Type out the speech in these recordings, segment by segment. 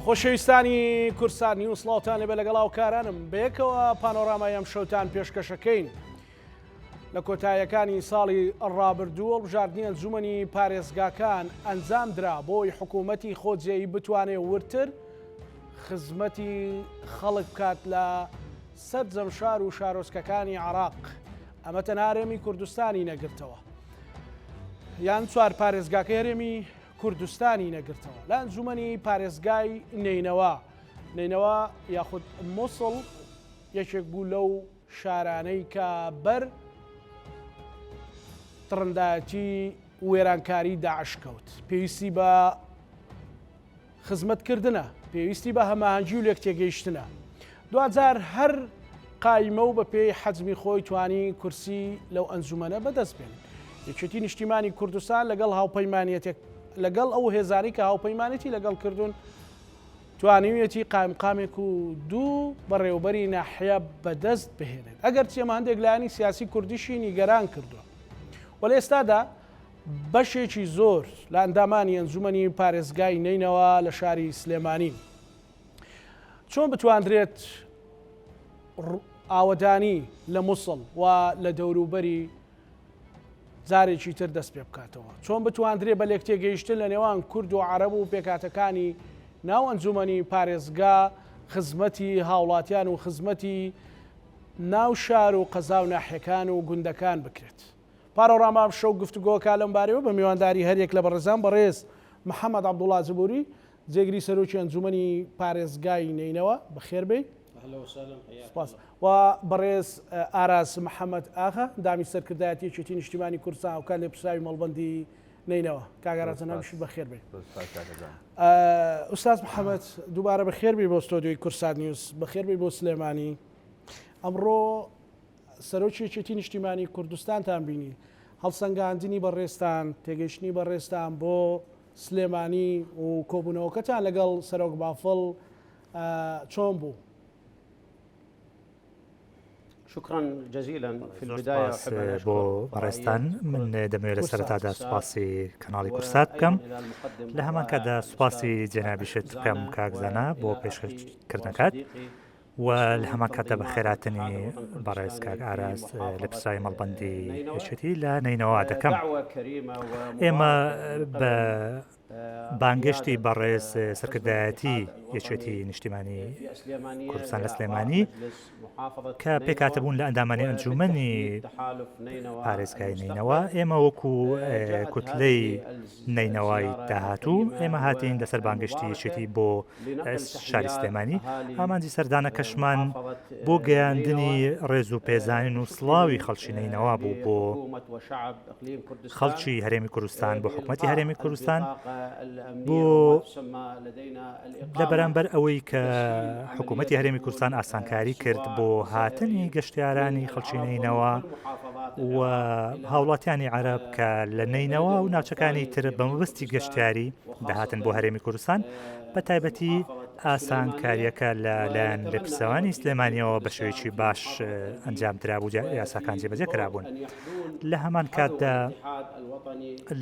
خۆشەویستانی کوردسات نیوز سڵاوتان لێبێ لەگەڵ هاوکارانم بەیەکەوە پانۆرامای ئەم شەوتان پێشکەشەکەین. لە کۆتاییەکانی ساڵی ڕابردوو هەڵبژاردنی ئەنجومەنی پارێزگاکان ئەنجام درا بۆی حکوومەتی خۆجێی بتوانێ وردتر خزمەتی خەڵک بکات لە سەرجەم شار و شارۆچکەکانی عراق ئەمە تەنها هەرێمی کوردستانی نەگرتەوە یان چوار پارێزگاکەی هەرێمی کوردستانی نەگرتەوە لە ئەنجومەنی پارێزگای نەینەوا نەینەوا یاخود موسڵ یەکێک بوو لەو شارانەی کە بەر دڕندایەتی وێرانکاری داعش کەوت پێویستی بە خزمەتکردنە، پێویستی بە هەماهەنگی و لێکتێگەیشتنە. دواجار هەر قایمە و بەپێی حەجمی خۆی توانی کورسی لەو ئەنجومەنە بەدەست بێنێت. یەکێتی نیشتیمانی کوردستان لەگەڵ هاوپەیمانیەتێک لەگەڵ ئەو هێزانەی کە هاوپەیمانێتی لەگەڵ کردوون توانیویەتی قایمقامێک و دوو بەڕێوبەری ناحیە بەدەست بهێنێت. ئەگەرچی ئەمە هەندێک لایەنی سیاسی کوردیشی نیگەران کردووە. وە لە ئێستادا بەشێکی زۆر لە ئەندامانی ئەنجومەنی پارێزگای نەینەوا لە شاری سلێمانین. چۆن بتواندرێت ئاوەدانی لە موسڵ و لە دەوروبەری جارێکی تر دەست پێ بکاتەوە؟ چۆن بتواندرێ بە لێکتێگەیشتن لە نێوان کورد و عەرەب و پێکهاتەکانی ناو ئەنجومەنی پارێزگا خزمەتی هاوڵاتیان و خزمەتی ناو شار و قەزا و ناحیەکان و گوندەکان بکرێت؟ پارۆراما ئەمشەو گفتوگۆکە لەمبارەیەوە بە میوانداری هەریەک لە بەڕێزان بەڕێز محەمەد عەبدوڵا جبوری جێگری سەرۆکی ئەنجومەنی پارێزگای نەینەوا بەخێربێی. سپاس. و بەڕێز ئاراس محەمەد ئاغا ئەندامی سەرکردایەتی یەکێتی نیشتیمانی کوردستان هاوکات لێپرسراوی مەڵبەندی نەینەوا. کاک ئاراس جەنابیشت بەخێربێی. ئوستاز محەمەد دووبارە بەخێربێی بۆ ستۆدیۆی کوردسات نیوز، بەخێربێی بۆ سلێمانی. ئەمڕۆ سەرۆکی یەکێتی نیشتیمانی کوردستانتان بینی، هەڵسەنگاندنی بەڕێزتان، تێگەیشتنی بەڕێزتان بۆ سلێمانی و کۆبوونەوەکەتان لەگەڵ سەرۆک بافڵ چۆن بوو؟ زۆر سوپاس بۆ بەڕێزتان، من دەمەوێت لە سەرەتادا سوپاسی کەناڵی کوردسات بکەم، لە هەمان کاتدا سوپاسی جەنابیشت بکەم کاک زانا بۆ پێشکەشکردنەکەت. و لە هەمان کاتدا بەخێرهاتنی بەڕێز کاک ئاراس لە پرسراوی مەڵبەندی یەکێتی لە نەینەوا دەکەم. ئێمە بە بانگێشتی بەڕێز سەرکردایەتی یەکێتی نیشتیمانی کوردستان لە سلێمانی کە پێکهاتە بوون لە ئەندامانی ئەنجومەنی پارێزگای نەینەوا ئێمە وەکو کوتلەی نەینەوای داهاتوو ئێمە هاتین لەسەر بانگێشتی یەکێتی بۆ شاری سلێمانی ئامانجی سەردانەکەشمان بۆ گەیاندنی ڕێز و پێزانین و سڵاوی خەڵکی نەینەوا بوو بۆ خەڵکی هەرێمی کوردستان بۆ حکومەتی هەرێمی کوردستان بۆ لە بەرامبەر ئەوەی کە حکوومەتی هەرێمی کوردستان ئاسانکاری کرد بۆ هاتنی گەشتیارانی خەڵکی نەینەوا و هاوڵاتیانی عەرەب کە لە نەینەوا و ناوچەکانی تر بە مەبەستی گەشتیاری دەهاتن بۆ هەرێمی کوردستان بە تایبەتی ئاسانکاریەکە لە لایەن لێپرسراوانی سلێمانیەوە بە شێوەیەکی باش ئەنجام درابوو یاساکان جێبەجێ کرابوون لە هەمان کاتدا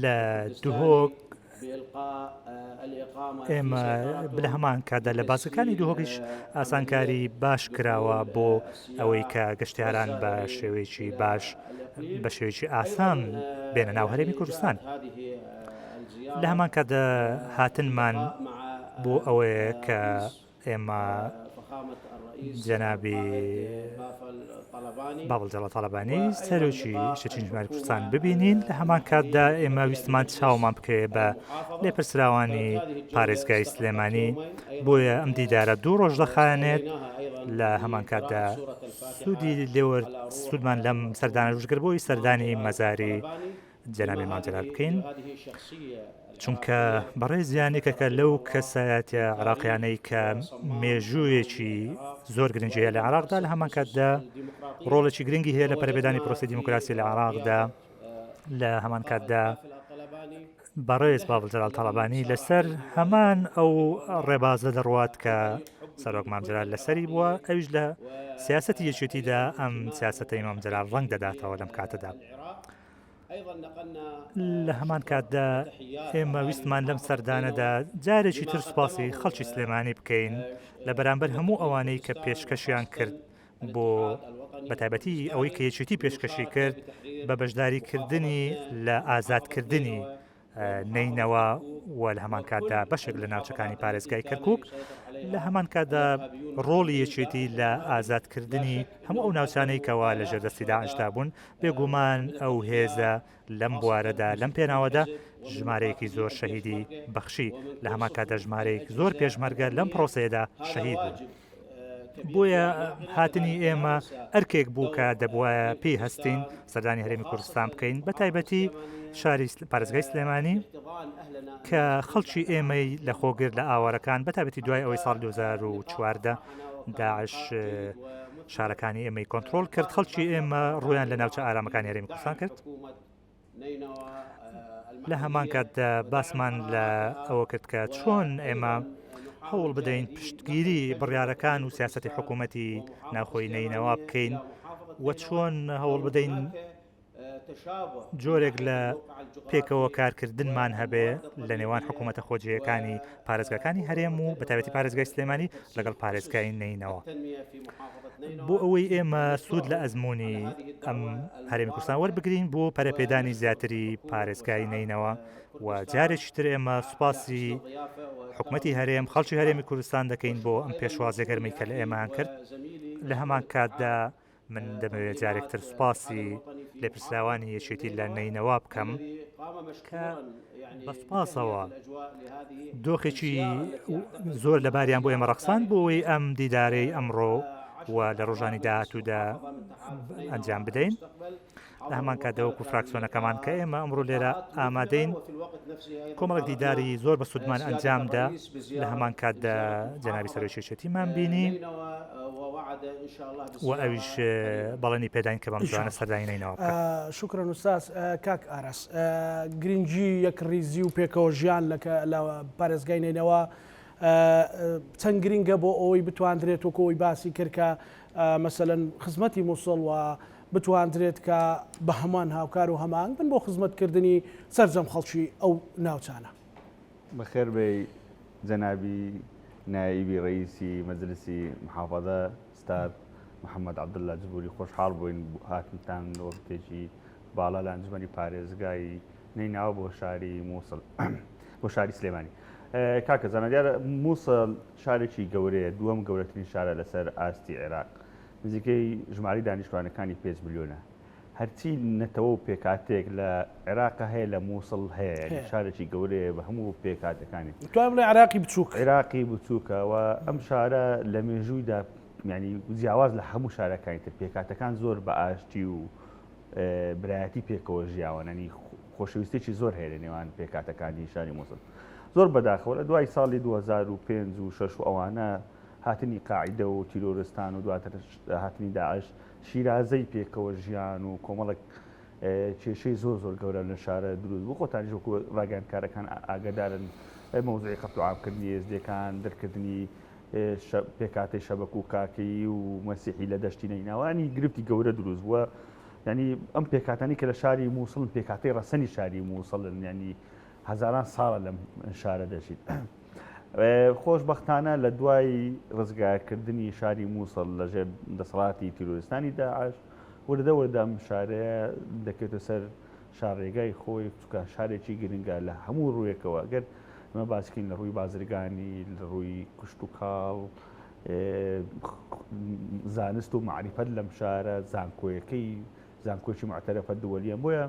لە دهۆک ئێمە لە هەمان کاتدا لە بازگەکانی دهۆکیش ئاسانکاری باش کراوە بۆ ئەوەی کە گەشتیاران بە شێوەیەکی باش بە شێوەیەکی ئاسان بێنە ناو هەرێمی کوردستان. لە هەمان کاتدا هاتنمان بۆ ئەوەیە کە ئێمە جەنابی باڤڵ جەلال تاڵەبانی سەرۆکی یەکێتی نیشتمانی کوردستان ببینین لە هەمان کاتدا ئێمە ویستمان چاومان بکەوێت بە لێپرسراوانی پارێزگای سلێمانی بۆیە ئەم دیدارە دوو ڕۆژ دەخایەنێت لە هەمان کاتدا سوودی لێوەر سوودمان لەم سەردانە وەرگرت بۆی سەردانی مەزاری جەنابی مام جەلال بکەین چونکە بەڕێزیان یەکێکە لەو کەسایەتە عراقیانەی کە مێژوویەکی زۆر گرنگی هەیە لە عراقدا لە هەمان کاتدا ڕۆڵێکی گرنگی هەیە لە پەرەپێدانی پرۆسی دیموکراسی لە عراقدا لە هەمان کاتدا بەڕێز باڤڵ جەلال تاڵەبانی لەسەر هەمان ئەو ڕێبازە دەڕوات کە سەرۆک مام جەلال لەسەری بووە ئەویش لە سیاسەتی یەکێتیدا ئەم سیاسەتەی مام جەلال ڕەنگ دەداتەوە لەم کاتەدا. لە هەمان کاتدا ئێمە ویستمان لەم سەردانەدا جارێکی تر سوپاسی خەڵکی سلێمانی بکەین لە بەرامبەر هەموو ئەوانەی کە پێشکەشیان کرد بۆ بەتایبەتی ئەوەی کە یەکێتی پێشکەشی کرد بە بەشداریکردنی لە ئازادکردنی نەینەوا و لە هەمان کاتدا بەشێک لە ناوچەکانی پارێزگای کەرکک لە هەمان کاتدا ڕۆڵی یەکێتی لە ئازادکردنی هەموو ئەو ناوچانەی کەوا لە ژێردەستی داعشدا بوون بێگومان ئەو هێزە لەم بوارەدا لەم پێناوەدا ژمارەیەکی زۆر شەهیدی بەخشی لە هەمان کاتدا ژمارەیەک زۆر پێشمەرگە لەم پرۆسەیەدا شەهید بوون. بۆیە هاتنی ئێمە ئەرکێک بوو کە دەبواە پێی هەستین سەردانی هەرێمی کوردستان بکەین بە تایبەتی شاری پارێزگای سلێمانی کە خەڵکی ئێمەی لە خۆگر لە ئاوارەکان بە تایبەتی دوای ئەوەی ساڵ 2014 داعش شارەکانی ئێمەی کۆنترۆل کرد خەڵکی ئێمە ڕویان لە ناوچە ئارامەکانی هەرێمی کوردستان کرد. لە هەمان کاتدا باسمان لە ئەوە کرد کە چۆن ئێمە هەوڵ بدەین پشتگیری بڕیارەکان و سیاستی حکوومەتی ناخۆی نەینەوا بکەین و چۆن هەوڵ بدەین جۆرێک لە پێکەوە کارکردنمان هەبێ لە نێوان حکوومەتە خۆجێیەکانی پارێزگاکانی هەرێم و بەتایبەتی پارێزگای سلێمانی لەگەڵ پارێزگای نەینەوە. بۆ ئەوەی ئێمە سوود لە ئەزمموی ئەم هەرێمی کوردستان وەربگرین بۆ پەرەپێدانی زیاتری پارێزگای نەینەوە و جارێکی تر ئێمە سوپاسی حکومەتی هەرێم خەڵکی هەرێمی کوردستان دەکەین بۆ ئەم پێشوازی گەرمی کە لە ئێمەیان کرد لە هەمان کاتدا من دەمەوێت جارێک تر سوپاسی لێپرسراوانی یەکێتی لە نەینەوا بکەم کە بە سوپاسەوە دۆخێکی زۆر لەباریان بۆ ئێمە ڕەخسان بۆ ئەوەی ئەم دیدارەی ئەمڕۆ و لە ڕۆژانی داهاتوودا ئەنجام بدەین. لە هەمان کاتدا وەکو فراکسیۆنەکەمان کە ئێمە ئەمڕۆ لێرە ئامادەین کۆمەڵێک دیداری زۆر بە سوودمان ئەنجامدا لە هەمان کاتدا جەنابی سەرۆکی یەکێتیمان بینی و ئەویش بەڵێنی پێداین کە بەم زوانە سەردانی نەینەوا بکات. شوکرەن ئوستاز کاک ئاراس گرنگی یەکڕیزی و پێکەوە ژیان لە پارێزگای نەینەوا چەند گرنگە بۆ ئەوەی بتواندرێت وەکو ئەوەی باسی کرد کە مەسەلەن خزمەتی موسڵ و بتواندرێت کە بە هەمووان هاوکار و هەماهەنگ بن بۆ خزمەتکردنی سەرجەم خەڵکی ئەو ناوچانە. بەخێر بێی جەنابی نائیبی ڕەئیسی مەجلسی محافەزە ستاد محمد عبداللە جبوری خۆشحاڵ بووین هاتنتان وەفدێکی باڵا لە ئەنجومەنی پارێزگای نەینەوا بۆ شاری موسڵ بۆ شاری سلێمانی کاکە زانا دیارە موسڵ شارێکی گەورەیە دووەم گەورەترین شارە لەسەر ئاستی عێراق نزیکەی ژمارەی دانیشتوانەکانی 5 ملیۆنە هەرچی نەتەوە و پێکهاتەیەک لە عێراق هەیە لە مووسڵ هەیە یانی شارێکی گەورەیە بە هەموو پێکهاتەکانی. دەتوانین بڵێین عێراقی بچووک. عێراقی بچووکە و ئەم شارە لە مێژوویدا یانی جیاواز لە هەموو شارەکانی تر پێکهاتەکان زۆر بە ئاشتی و برایەتی پێکەوە ژیاون ینی خۆشەویستێکی زۆر هەیە لە نێوان پێکهاتەکانی شاری مووسڵ. زۆر بەداخەوە لە دوای ساڵی 2005 و 6 و ئەوانە هاتنی قاعیدە و تیرۆرستان و دواتر هاتنی داعش شیرازەی پێکەوە ژیان و کۆمەڵێک کێشەی زۆر زۆر گەورە لە شارە دروست بوو خۆتانیش وەکو ڕاگەیاندکارەکان ئاگادارن مەوزوعی قەتل و عامکردنی ئێزدیەکان دەرکردنی پێکهاتەی شەبەک و کاکەیی و مەسیحی لە دەشتی نەینەوا ینی گرفتی گەورە دروست بووە ینی ئەم پێکهاتانی کە لە شاری مووسڵن پێکهاتەی ڕەسەنی شاری مووسڵن ینی هەزاران ساڵە لەم شارە دەژین. خۆشبەختانە لە دوای ڕزگارکردنی شاری مووسڵ لە ژێر دەسەڵاتی تیرۆریستانی داعش، وردە وردە ئەم شارەیە دەکەوێتە سەر شاڕێگای خۆی، چونکە شارێکی گرنگە لە هەموو ڕوویەکەوە، گەر ئێمە باس بکەین لە ڕووی بازرگانی، لە ڕووی کشتوکاڵ، زانست و مەعریفەت لەم شارە، زانکۆیەکەی زانکۆیەکی موعتەرەفە دووەلییە، بۆیە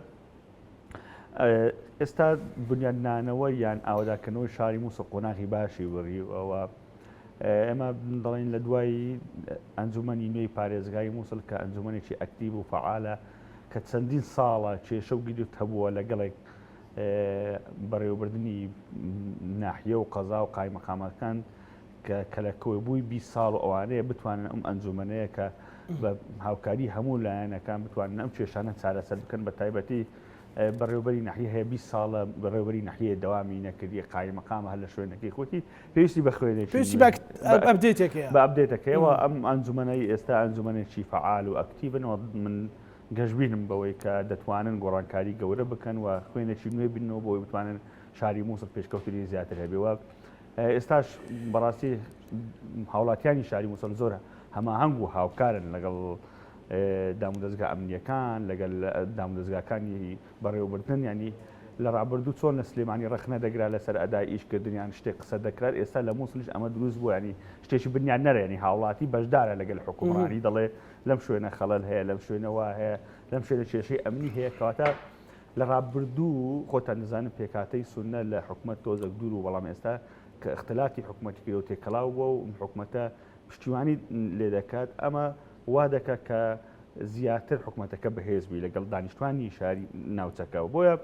ئێستا بنیادنانەوە یان ئاوەداکردنەوەی شاری مووسڵ قۆناغی باشی بڕیوە. ئێمە دەڵێن لە دوای ئەنجومەنی نوێی پارێزگای مووسڵ کە ئەنجومەنێکی ئەکتیڤ و فەعالە کە چەندین ساڵە کێشە و گرفت هەبووە لەگەڵێک بەڕێوەبردنی ناحیە و قەزا و قایمەقامەکان کە کەلەکۆبووی 20 ساڵ و ئەوانەیە بتوانن ئەم ئەنجومەنەیە کە بە هاوکاری هەموو لایەنەکان بتوانن ئەم کێشانە چارەسەر بکەن بە تایبەتی بەڕێوبەری نەحیە هەیە 20 ساڵە بەڕێوبەری نەحیە دەوامی نەکردی قایمەقامە هەر لە شوێنەکەی خۆتی پێویستی بە خوێنێکی پێویستی بە ئەپدەیتێک هەیە بە ئەپدەیتەکەیەوە ئەم ئەنجومەنەی ئێستا ئەنجومەنێکی فەعال و ئەکتیڤن و من. گەشبینم بەوەی کە دەتوانن گۆڕانکاری گەورە بکەن و خوێنێکی نوێ بینەوە بۆی بتوانن شاری مووسڵ پێشکەوتنی زیاتر هەبێ و ئێستاش بەڕاستی هاوڵاتیانی شاری مووسڵ زۆر هەماهەنگ و هاوکارن لەگەڵ دامودەزگا ئەمنیەکان لەگەل دامودەزگاکانی بەڕێوەبردن ینی لە ڕابردوو چۆن لە سلێمانی ڕەخنە دەگرا لەسەر ئەدای ئیشکردن یان شتێک قسە دەکرا ئێستا لە مووسڵیش ئەمە دروست بووە ینی شتێکی بنیان نەرێنی هاوڵاتی بەشدارە لەگەل حکومڕانی دەڵێ لەم شوێنە خەڵەل هەیە لەم شوێنە وا هەیە لەم شوێنە کێشەی ئەمنی هەیە کەواتە لە ڕابردوو خۆتان دەزانن پێکهاتەی سوننە لە حکومەت تۆزێک دوور بوو بەڵام ئێستا کە ئیختلاتی حکومەتی کرد و تێکەڵاو بووە و ئەم حکومەتە پشتیوانی لێ دەکات ئەمە وا دەکات کە زیاتر حکومەتەکە بەهێز بی لەگەڵ دانیشتوانی شاری ناوچەکە بۆیە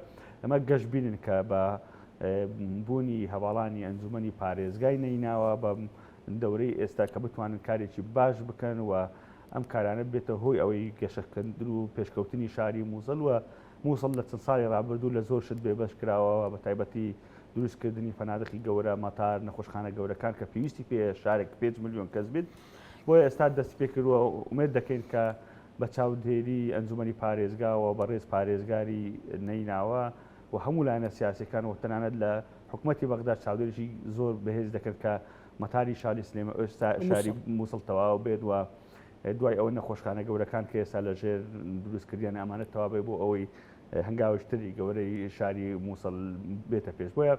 ئەمە گەشبینن کە بە بوونی هەواڵانی ئەنجومەنی پارێزگای نەیناوە بە دەورەی ئێستا کە بتوانن کارێکی باش بکەن و ئەم کارانە بێتە هۆی ئەوەی گەشەکردن و پێشکەوتنی شاری مووسڵ و مووسڵ لە چەند ساڵی ڕابردوو لە زۆر شت بێبەش کراوە بە تایبەتی دروستکردنی فەنادقی گەورە، مەتار، نەخۆشخانە گەورەکان کە پێویستی پێیە شارێک 5 ملیۆن کەس بێت. بۆیە ئێستا دەستی پێکردووە ئومێد دەکەین کە بە چاودێری ئەنجومەنی پارێزگا و بەڕێز پارێزگاری نەیناوە و هەموو لایەنە سیاسیەکان و تەنانەت لە حکومەتی بەغدا چاودێریی زۆر بەهێز دەکەن کە مەتاری شاری سلێمە ئێستا شاری مووسڵ تەواو بێت و دوای ئەوە نەخۆشخانە گەورەکان کە ئێستا لە ژێر دروستکردیان ئەمانە تەواو بێت بۆ ئەوەی هەنگاوێکی تری گەورەی شاری مووسڵ بێتە پێش بۆیە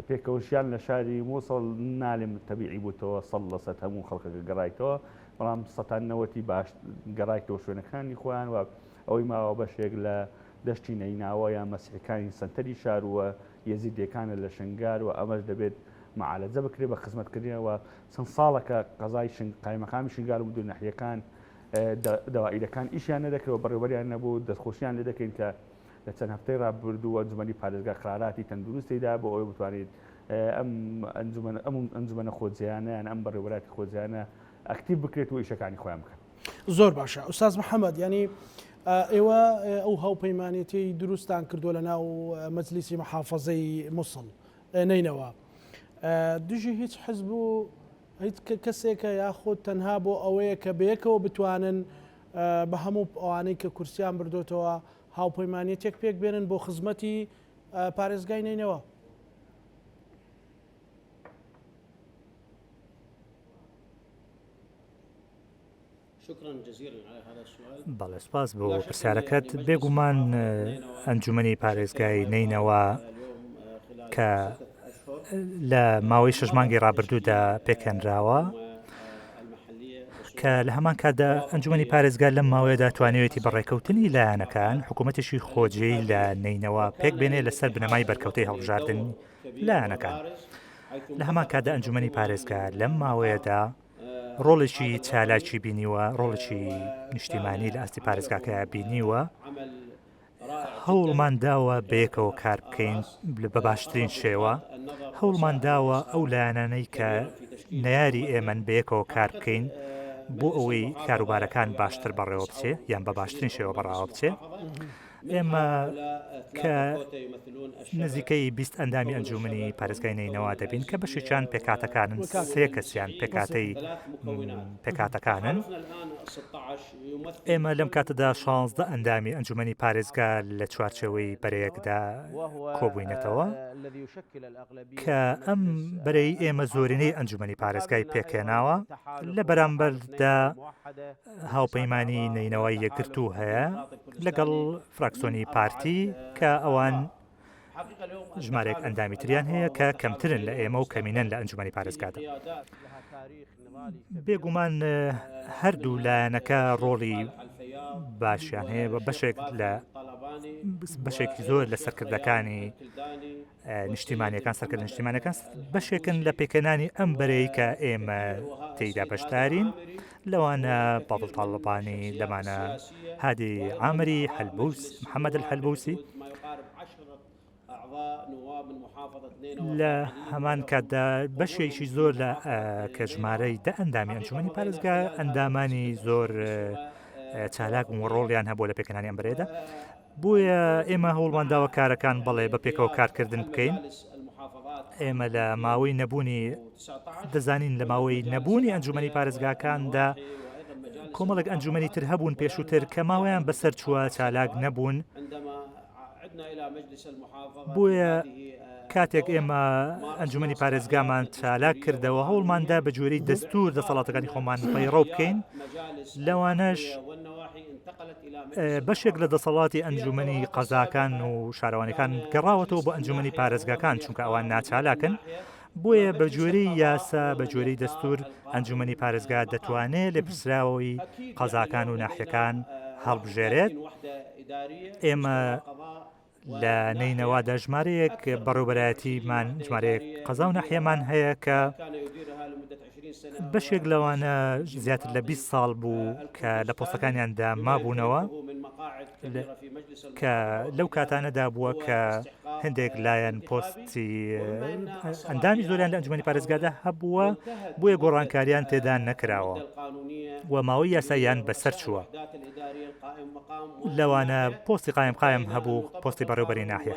پێکەوەژیان لە شاری مووسڵ نالێم تەبیعی بووتەوە سەد لە سەد هەموو خەڵکەکە گەڕایتەوە بەڵام سەتان نەوەتی باش گەڕایتەوە شوێنەکانی خۆیان و ئەوەی ماوە بەشێک لە دەشتی نەیناوە یان مەسیحەکانی سەنتەری شار و یەزیدیەکانە لە شنگار و ئەمەش دەبێت معالەجە بکرێت بە خزمەتکردنەوە چەند ساڵەکە قەزای شنگ قایمەقامی شنگال و مدیر ناحیەکان دەوائیرەکان ئیشیان نەدەکرد و بەڕێوەبەریان نەبوو دەستخۆشیان لێ دەکەین کە لە چەند هەفتەی ڕابردوو ئەنجومەنی پارێزگا قراراتی تەندروستی دا بۆ ئەوەی بتوانێت ئەم ئەنجومەن ئەم ئەنجومەنە خۆجێیانە یان ئەم بەڕێوەبەراتی خۆجێیانە ئەکتیڤ بکرێت و ئیشەکانی خۆیان بکەن. زۆر باشە ئوستاز محەممەد ینی ئێوە ئەو هاوپەیمانێتی دروستان کردووە لە ناو مەجلیسی محافظەی موسڵ نەینەوە دژی هیچ حزب و هیچ کەسێکە یاخود تەنها بۆ ئەوەیە کە بەیەکەوە بتوانن بە هەموو ئەوانەی کە کورسیان بردوتەوە هاوپەیمانێتێک پێک بێنن بۆ خزمەتی پارێزگای نەینەوە؟ بەڵێ سوپاس بۆ پرسیارەکەت بێگومان ئەنجومەنی پارێزگای نەینەوا کە لە ماوەی شەش مانگی ڕابردوودا پێکهێنراوە کە لە هەمان کاتدا ئەنجومەنی پارێزگا لەم ماوەیەدا توانیویەتی بە ڕێکەوتنی لایەنەکان حکوومەتێکی خۆجێی لە نەینەوا پێک بێنێ لەسەر بنەمای بەرکەوتەی هەڵبژاردنی لایەنەکان لە هەمان کاتدا ئەنجومەنی پارێزگا لەم ماوەیەدا ڕۆڵێکی چالاکی بینیوە، ڕۆڵێکی نیشتیمانی لە ئاستی پارێزگاکەیا بینیوە، هەوڵمان داوە بەیەکەوە کار بکەین بە باشترین شێوە، هەوڵمان داوە ئەو لایەنانەی کە نەیاری ئێمەن بەیەکەوە کار بکەین بۆ ئەوەی کاروبارەکان باشتر بەڕێوە بچێ یان بە باشترین شێوە بەڕاوە بچێ. ئێمە کە نزیکەی 20 ئەندامی ئەنجومنی پارێزگای نەینەوا دەبین کە بەشێکیان پێکاتەکانن سێ کەسیان پێکاتەی پێکاتەکانن ئێمە لەم کاتەدا 16 ئەندامی ئەنجومنی پارێزگا لە چوارچێوەی بەرەیەکدا کۆبووینەتەوە کە ئەم بەرەی ئێمە زۆرینەی ئەنجومنی پارێزگای پێکهێناوە لە بەرامبەردا هاوپەیمانی نەینەوای یەکگرتوو هەیە لەگەڵ فراکسۆنی پارتی کە ئەوان ژمارێک ئەندامی تریان هەیە کە کەمترن لە ئێمە و کەمینەن لە ئەنجومەنی پارێزگادا. بێگومان هەردوو لایەنەکە ڕۆڵی باشیان هەیە بە بەشێک لە بەشێکی زۆر لە سەرکردەکانی نیشتیمانیەکان سەرکردە نیشتیمانەکان بەشێکن لە پێکهێنانی ئەم بەرەی کە ئێمە تێیدا بەشدارین لەوانە بابڵ تاڵەبانی لەمانە هادی عامری حەلبوس محەممەد الحەلبوسی لە هەمان کاتدا بەشێکی زۆر لە کە ژمارەی دە ئەندامی ئەنجومەنی پارێزگا ئەندامانی زۆر چالاک و ڕۆڵیان هەبوو لە پێکهێنانی ئەم بەرەیەدا بۆیە ئێمە هەوڵمان داوە کارەکان بەڵێ بە پێکەوە کارکردن بکەین ئێمە لە ماوەی نەبوونی دەزانین لە ماوەی نەبوونی ئەنجومەنی پارێزگاکاندا کۆمەڵێک ئەنجومەنی تر هەبوون پێشووتر کە ماوەیان بەسەر چووە چالاک نەبوون، بۆیە کاتێک ئێمە ئەنجومەنی پارێزگامان چالاک کردەوە هەوڵماندا بە گوێرەی دەستور دەسەڵاتەکانی خۆمان پەیڕەو بکەین لەوانەش بەشێک لە دەسەڵاتی ئەنجومەنی قەزاکان و شارەوانەکان گەڕاوەتەوە بۆ ئەنجومەنی پارێزگاکان چونکە ئەوان ناچالاکن بۆیە بە گوێرەی یاسا بە گوێرەی دەستور ئەنجومەنی پارێزگا دەتوانێت لێپرسراوەی قەزاکان و ناحیەکان هەڵبژێرێت ئێمە لە نەینەوادا ژمارەیەک بەڕێوبەرایەتیمان ژمارەیەک قەزا و ناحیەمان هەیە کە بەشێک لەوانە زیاتر لە 20 ساڵ بوو کە لە پۆستەکانیاندا مابوونەوە کە لەو کاتانەدا بووە کە هەندێک لایەن پۆستی ئەندامی زۆریان لە ئەنجومەنی پارێزگادا هەبووە بۆیە گۆڕانکاریان تێدا نەکراوە و ماوەی یاساییان بەسەر چووە. لەوانە پۆستی قایم قایم هەبوو پۆستی بەڕێوبەری ناحیە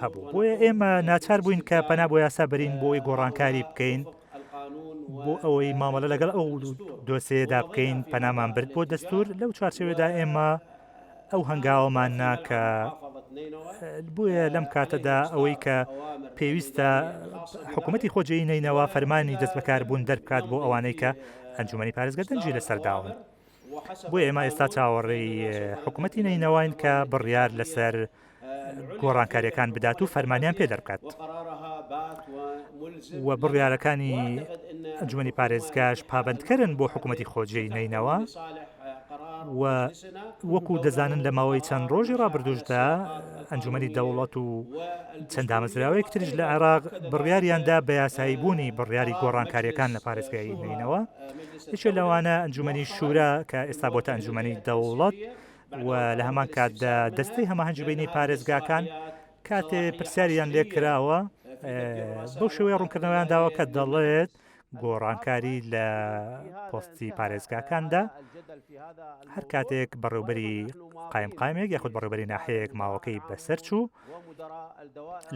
هەبوو بۆیە ئێمە ناچار بووین کە پەنا بۆ یاسا بەرین بۆ ئەوەی گۆڕانکاری بکەین بۆ ئەوەی مامەڵە لەگەڵ ئەو دۆسێدا بکەین پەنامان برد بۆ دەستور لەو چوارچێوەدا ئێمە ئەو هەنگاوەمان نا کە بۆیە لەم کاتەدا ئەوەی کە پێویستە حکوومەتی خۆجێی نەینەوە فەرمانی دەست بەکاربوون دەربکات بۆ ئەوانەی کە ئەنجومەنی پارێزگە دەنگی لەسەر داون. بۆیە ئێمە ئێستا چاوەڕێی حکوومەتی نەینەواین کە بڕیار لەسەر گۆڕانکاریەکان بدات و فەرمانیان پێ دەربکات و بڕیارەکانی ئەنجومەنی پارێزگاش پابندکەرن بۆ حکوومەتی خۆجێی نەینەوە و وەکو دەزانن لە ماوەی چەند ڕۆژی ڕابردوشدا ئەنجومەنی دەوڵەت و چەند دامەزراوەیەک تریش لە عێراق بڕیاریاندا بە یاسایی بوونی بڕیاری گۆڕانکاریەکان لە پارێزگای نەینەوە یەکێ لەوانە ئەنجومەنی شورا کە ئێستا بۆتە ئەنجومەنی دەوڵەت و لە هەمان کاتدا دەستەی هەماهەنگی بینی پارێزگاکان کاتێ پرسیاریان لێکراوە بەو شێوەیە ڕوونکردنەوەیان داوە کە دەڵێت گۆڕانکاری لە پۆستی پارێزگاکاندا هەر کاتێک بەڕێوبەری قایم قایمێک یاخود بەڕێوبەری ناحەیەک ماوەکەی بەسەر چوو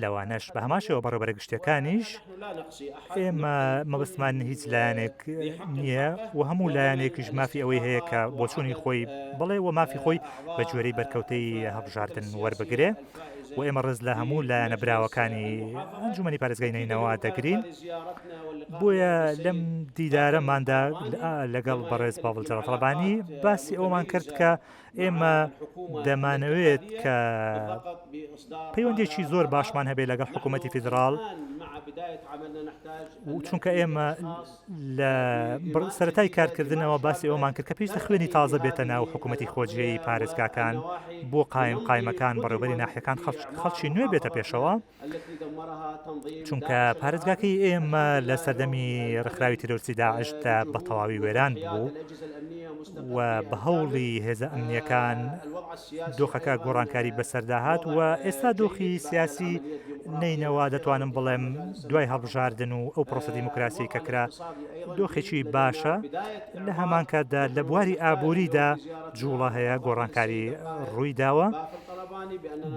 لەوانەش بە هەمان شێوە بەڕێوبەرە گشتیەکانیش ئێمە مەبەستمان هیچ لایەنێک نییە و هەموو لایەنێکیش مافی ئەوەی هەیە کە بۆچوونی خۆی بڵێ و مافی خۆی بە گوێرەی بەرکەوتەی هەڵبژاردن وەربگرێ و ئێمە ڕێز لە هەموو لایەنە براوەکانی ئەنجومەنی پارێزگای نەینەوا دەگرین بۆیە لەم دیدارەماندا لەگەڵ بەڕێز باڤڵ جەلال تاڵەبانی باسی ئەومان کرد کە ئێمە دەمانەوێت کە پەیوەندێکی زۆر باشمان هەبێت لەگەڵ حکوومەتی فیدراڵ چونکە ئێمە لە سەرەتای کارکردنەوە باسی ئەومان کرد کە پێویستە خوێنی تازە بێتە ناو حکوومەتی خۆجێی پارێزگاکان بۆ قایم قایمەکان بەڕێوبەری ناحیەکان خەڵکی نوێ بێتە پێشەوە. چونکە پارێزگاکەی ئێمە لە سەردەمی ڕێکخراوی تیرۆریستی داعشدا بە تەواوی وێران بوو و بە هەوڵی هێزە ئەمنیەکان دۆخەکە گۆڕانکاری بەسەردا هات و ئێستا دۆخی سیاسی نەینەوا دەتوانم بڵێم دوای هەڵبژاردن و ئەو پرۆسە دیموکراسی کە کرا دۆخێکی باشە لە هەمان کاتدا لە بواری ئابووریدا جوڵە هەیە گۆڕانکاری ڕووی داوە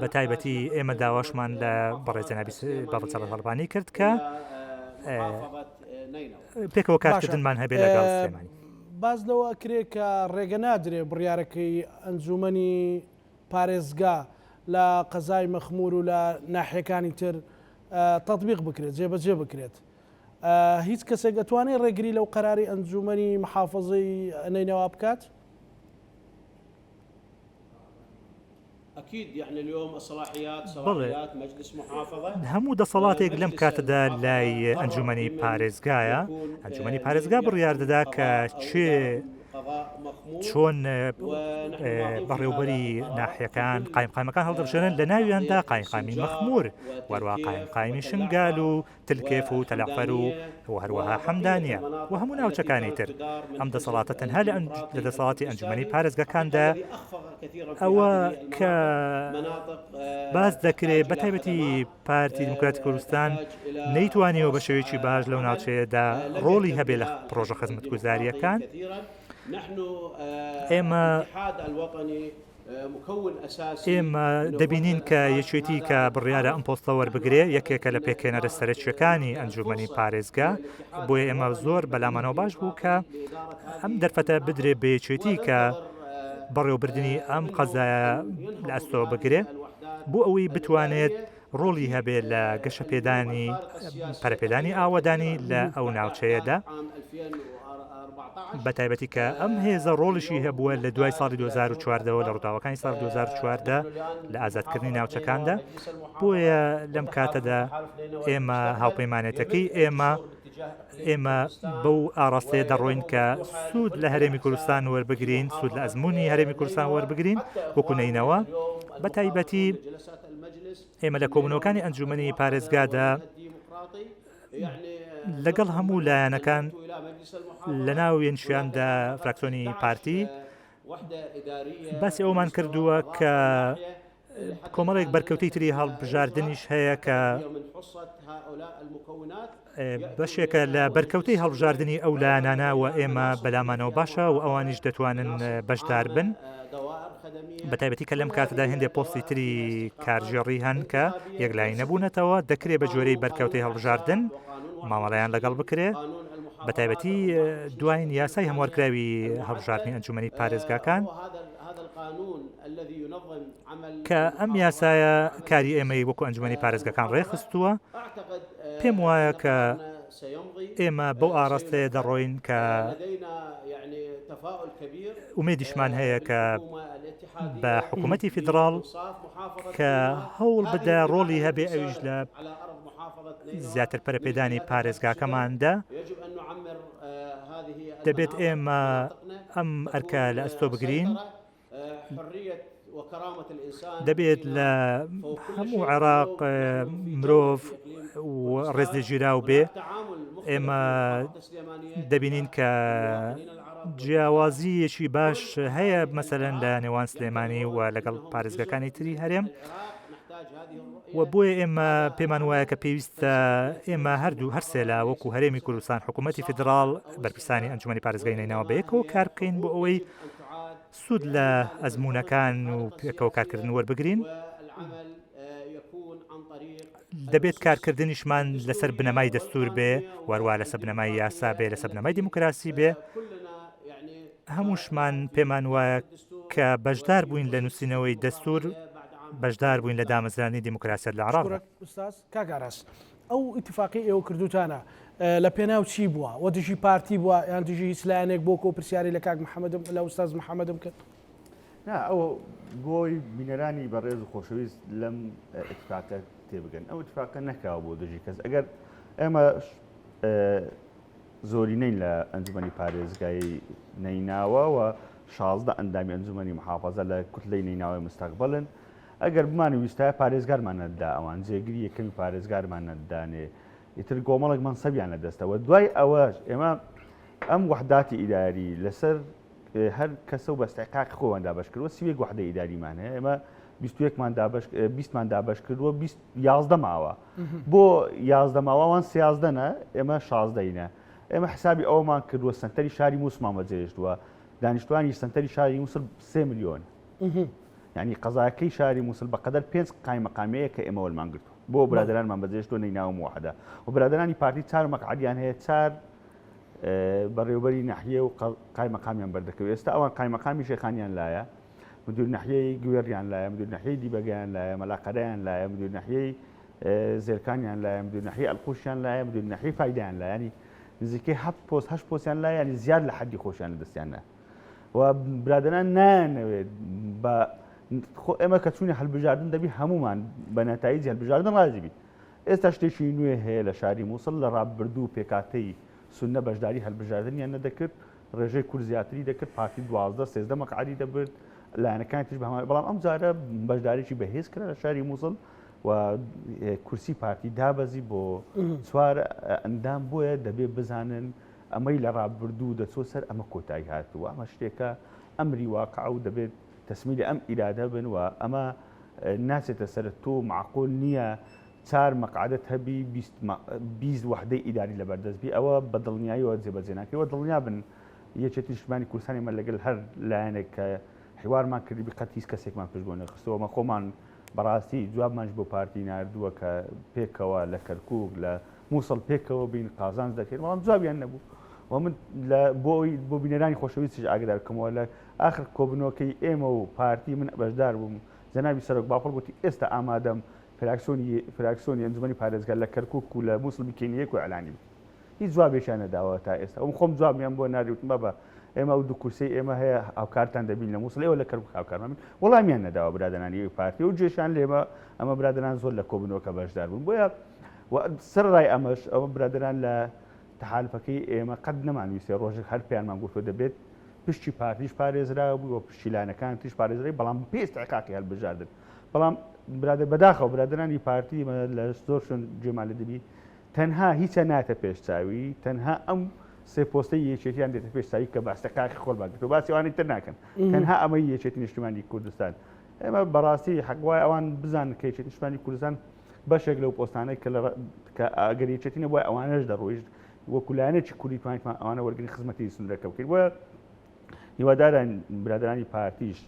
بە تایبەتی ئێمە داواشمان لە بەڕێز جەنابی باڤڵ جەلال تاڵەبانی کرد کە پێکەوە کارکردنمان هەبێ لەگەڵ سلێمانی. باس لەوە ئەکرێ کە ڕێگە نادرێ بڕیارەکەی ئەنجوومەنی پارێزگا لە قەزای مەخموور و لە ناحیەکانی تر تەتبیق بکرێت، جێبەجێ بکرێت. هیچ کەسێک ئەتوانێ ڕێگری لەو قەرارەی ئەنجوومەنی محافەزەی نەینەوا بکات؟ بەڵێ، هەموو دەسەڵاتێک لەم کاتەدا لای ئەنجومەنی پارێزگایە، ئەنجومەنی پارێزگا بڕیار دەدا کە کێ چۆن بەڕێوبەری ناحیەکان قایمقامەکان هەڵدەبژێرن لە ناویاندا قایمقامی مەخمور وەروا قایمقامی شنگال و تلکێف و تەلەعفەر و و هەروەها حەمدانیە و هەموو ناوچەکانی تر. ئەم دەسەڵاتە تەنها لە لە دەسەڵاتی ئەنجومەنی پارێزگاکاندایە. ئەوە کە باس دەکرێ بە تایبەتی پارتی دیموکراتی کوردستان نەیتوانیوە بە شێوەیەکی باش لەو ناوچەیەدا ڕۆڵی هەبێ لە پڕۆژە خزمەتگوزارییەکان. ئێمە. ئێمە دەبینین کە یەکێتی کە بڕیارە ئەم پۆستە وەربگرێ یەکێکە لە پێکهێنەرە سەرەکییەکانی ئەنجوومەنی پارێزگا، بۆیە ئێمە زۆر بەلامانەوە باش بوو کە ئەم دەرفەتە بدرێ بە یەکێتی کە بەڕێوەبردنی ئەم قەزایە لە ئەستۆ بگرێ بۆ ئەوەی بتوانێت ڕۆڵی هەبێ لە گەشەپێدانی پەرەپێدانی ئاوەدانی لە ئەو ناوچەیەدا بە تایبەتی کە ئەم هێزە ڕۆڵیشی هەبووە لە دوای ساڵی 2014ەوە لە ڕووداوەکانی ساڵ 2014 لە ئازادکردنی ناوچەکاندا بۆیە لەم کاتەدا ئێمە هاوپەیمانێتەکەی ئێمە ئێمە بەو ئاڕاستەیە دەڕۆین کە سوود لە هەرێمی کوردستان وەربگرین سوود لە ئەزمموی هەرێمی کوردستان وەربگرین وەکو نەینەوە بە تایبەتی ئێمە لە کۆبوونەوەکانی ئەنجومەنی پارێزگادا لەگەڵ هەموو لایەنەکان لە ناو یەنشیاندا فراکسۆنی پارتی باسی ئەومان کردووە کە کۆمەڵێک بەرکەوتەی تری هەڵبژاردنیش هەیە کە بەشێکە لە بەرکەوتەی هەڵبژاردنی ئەو لایەنانە و ئێمە بەلامانەوە باشە و ئەوانیش دەتوانن بەشدار بن بە تایبەتی کە لەم کاتەدا هەندێک پۆستی تری کارگێڕی هەن کە یەکلایی نەبوونەتەوە دەکرێت بە جۆرەی بەرکەوتەی هەڵبژاردن مامەڵەیان لەگەڵ بکرێ بە تایبەتی دواین یاسای هەموارکراوی هەڵبژاردنی ئەنجومەنی پارێزگاکان کە ئەم یاسایە کاری ئێمەی وەکو ئەنجومەنی پارێزگاکان ڕێکخستووە، پێم وایە کە ئێمە بەو ئاڕاستەیە دەڕۆین کە ئومێدیشمان هەیە کە بە حکوومەتی فیدراڵ کە هەوڵ بدە ڕۆڵی هەبێ ئەویش لە زیاتر پەرەپێدانی پارێزگاکەماندا دەبێت ئێمە ئەم ئەرکە لە ئەستۆ بگرین. دەبێت لە هەموو عێراق مرۆڤ و ڕێزلێگیراو بێ ئێمە دەبینین کە جیاوازییەکی باش هەیە مەسەلەن لە نێوان سلێمانی و لەگەڵ پارێزگەکانی تری هەرێم و بۆیە ئێمە پێمان وایە کە پێویستە ئێمە هەردوو هەرسێلا وەکو هەرێمی کوردستان حکوومەتی فیدراڵ بەرپرسانی ئەنجومەنی پارێزگای نەینەوا بەیەکەوە کار بکەین بۆ ئەوەی سوود لە ئەزموونەکان و پێکەوە کارکردن وەربگرین. دەبێت کارکردنیشمان لەسەر بنەمای دەستور بێ وەروە لەسەر بنەمای یاسا بێ لەسەر بنەمای دیموکراسی بێ هەمووشمان پێمان وایە کە بەشدار بووین لە نووسینەوەی دەستور بەشدار بووین لە دامەزرانی دیموکراسیەت لە عراق. ئوستاز کاک ئاراس ئەو ئیتفاقەی ئێوە کردوتانە لە پێناو چی بووە وە دژی پارتی بووە یان دژی هیچ لایەنێک بۆ کۆ پرسیاری لە کاک محەممەدم لە ئوستاز محەممەدم کرد نا ئەو گۆی بینەرانی بەڕێز و خۆشەویست لەم ئیتفاقە تێبگەن ئەو ئیتفاقە نەکراوە بۆ دژی کەس ئەگەر ئێمە زۆرینەین لە ئەنجومەنی پارێزگای نەیناوە و 16 ئەندامی ئەنجومەنی محافظە لە کوتلەی نەیناوەی مستەقبلن ئەگەر بمانویستایە پارێزگارمان نەدەدا ئەوان جێگری یەکەمی پارێزگارمان نەدەدانێ ئیتر گۆمەڵێک مەنسەبیان لە دەستە وە دوای ئەوەش ئێمە ئەم وەحداتی ئیداری لەسەر هەر کەسە و بە ئیستحقاقی خۆیان دابەش کردووە 31 وەحدە ئیداریمان هەیە ئێمە 21 مان دابەش 20 مان دابەش کردووە 20 11 ماوە بۆ 11 ماوە ئەوان 13 نە ئێمە 16 نە ئێمە حسابی ئەومان کردووە سنتەری شاری موسمان بەجێهێشتووە دانیشتوانی سنتەری شاری موسڵ 3 ملیۆن یانی قەزاکەی شاری موسڵ بەقەدەر پێنج قایمەقامیەیە کە ئێمە وەلمان گرتووە بۆ برادەرانمان بەجێشتووە نەیناوە موحدە و برادەرانی پارتی چار مەقعەدیان هەیە چار بەڕێوبەری نەحیە و قایمەقامیان بەردەکەوێت ئێستا ئەوان قایمەقامی شێخانیان لایە مدیر نەحیەی گوێڕیان لایە مدیر نەحیەی دیبەگەیان لایە مەلاقەرەیان لایە مدیر نەحیەی زێرکانیان لایە مدیر نەحیەی ئەلقوشیان لایە مدیر نەحیەی فایدەیان لایە ینی نزیکەی هەفت پۆست هەشت پۆستیان لایە ینی زیاد لە حەدی خۆشیان لە دەستیان نە و برادەران نایانەوێت بە خۆ ئێمە کە چوونی هەلبژاردن دەبی هەمومان بە نەتایجی هەلبژاردن ڕازی بین ئێستا شتێکی نوێ هەیە لە شاری مووسڵ لە ڕابردوو پێکاتەی سوننە بەشداری هەلبژاردنیان نەدەکرد ڕێژەی کورد زیاتری دەکرد پارتی دوازدە سێزدە مەقعەدی دەبرد لایەنەکانی تریش بە هەمان بەڵام ئەم جارە بەشداریی بەهێز کرا لە شاری مووسڵ و کورسی پارتی دابەزی بۆ چوار ئەندام بۆیە دەبێ بزانن ئەمەی لە ڕابردوو دەچۆ سەر ئەمە کۆتایی هاتووە، ئەمە شتێکە ئەمری واقعە و دەبێت تەسمیلی ئەم ئیرادە بن و ئەمە ناچێتە سەر تۆ مەعقول نییە چار مەقعەدەت هەبی 20 وەحدەی ئیداری لەبەردەست بی ئەوە بە دڵنیاییەوە جێبەجێ ناکرێت و دڵنیا بن یەکێتی نیشتمانی کوردستانی ئێمە لەگەل هەر لایەنێک کە. حیوارمان کردبی قەت هیچ کەسێکمان پشت بۆ نەخستەوە مە خۆمان بەڕاستی جوابمانش بۆ پارتی ناردووە کە پێکەوە لە کەرکک لە مووسڵ پێکەوە بین قازانج دەکەین بەڵام جوابیان نەبوو و من لە بۆ بۆ بینەرانی خۆشەویستیش ئاگدار بکەمەوە لە ئاخر کۆبنەوەکەی ئێمە و پارتی من بەشدار بووم جەنابی سەرۆک بافڵ گوتی ئێستا ئامادەم فراکسۆنی فراکسۆنی ئەنجومەنی پارێزگار لە کەرکک و لە مووسڵ بکەین یەک و ئیعلانی بکەین هیچ جوابێکیان نەداوە تا ئێستا ئەوم خۆم جوابیان بۆ ناردی وتم بابا ئێمە ئەو دوو کورسەی ئێمە هەیە هاوکارتان دەبین لە مووسڵ ئێوە لە کەرکوک هاوکارمان بن وەڵامیان نەداوە برادەرانی ئەوی پارتی و جێشان لێمە ئەمە برادەران زۆر لە کۆبنەوەکە بەشدار بوون بۆیە سەرڕای ئەمەش ئەوە برادەران لە تەحالفەکەی ئێمە قەت نەمانویستێ ڕۆژێک هەر پێیانمان گوتووە دەبێت پشتی پارتیش پارێزرا بوو و پشتی لایەنەکان تریش پارێزرای بەڵام بە پێی ئیستحقاقی هەڵبژاردن بەڵام برادەر بەداخەوە برادەرانی پارتی لە زۆر شوێن گوێمان لێ دەبی تەنها هیچیان نایەتە پێش چاوی تەنها ئەم سێ پۆستەی یەکێتیان دێتە پێش چاوی کە بە ئیستحقاقی خۆڵ باگرتەوە باسی ئەوانی تر ناکەن تەنها ئەمەی یەکێتی نیشتیمانی کوردستان ئێمە بەڕاستی حەق وایە ئەوان بزانن کە یەکێتی نیشتمانی کوردستان بەشێک لەو پۆستانەی کە لە کە ئەگەر یەکێتی نەبووایە ئەوانەش دەڕۆیشت وەکو لایەنێکی کوردی توانیتمان ئەوانە وەرگرین خزمەتی سنوورەکە بکەین بۆیە هیواداران برادرانی پارتیش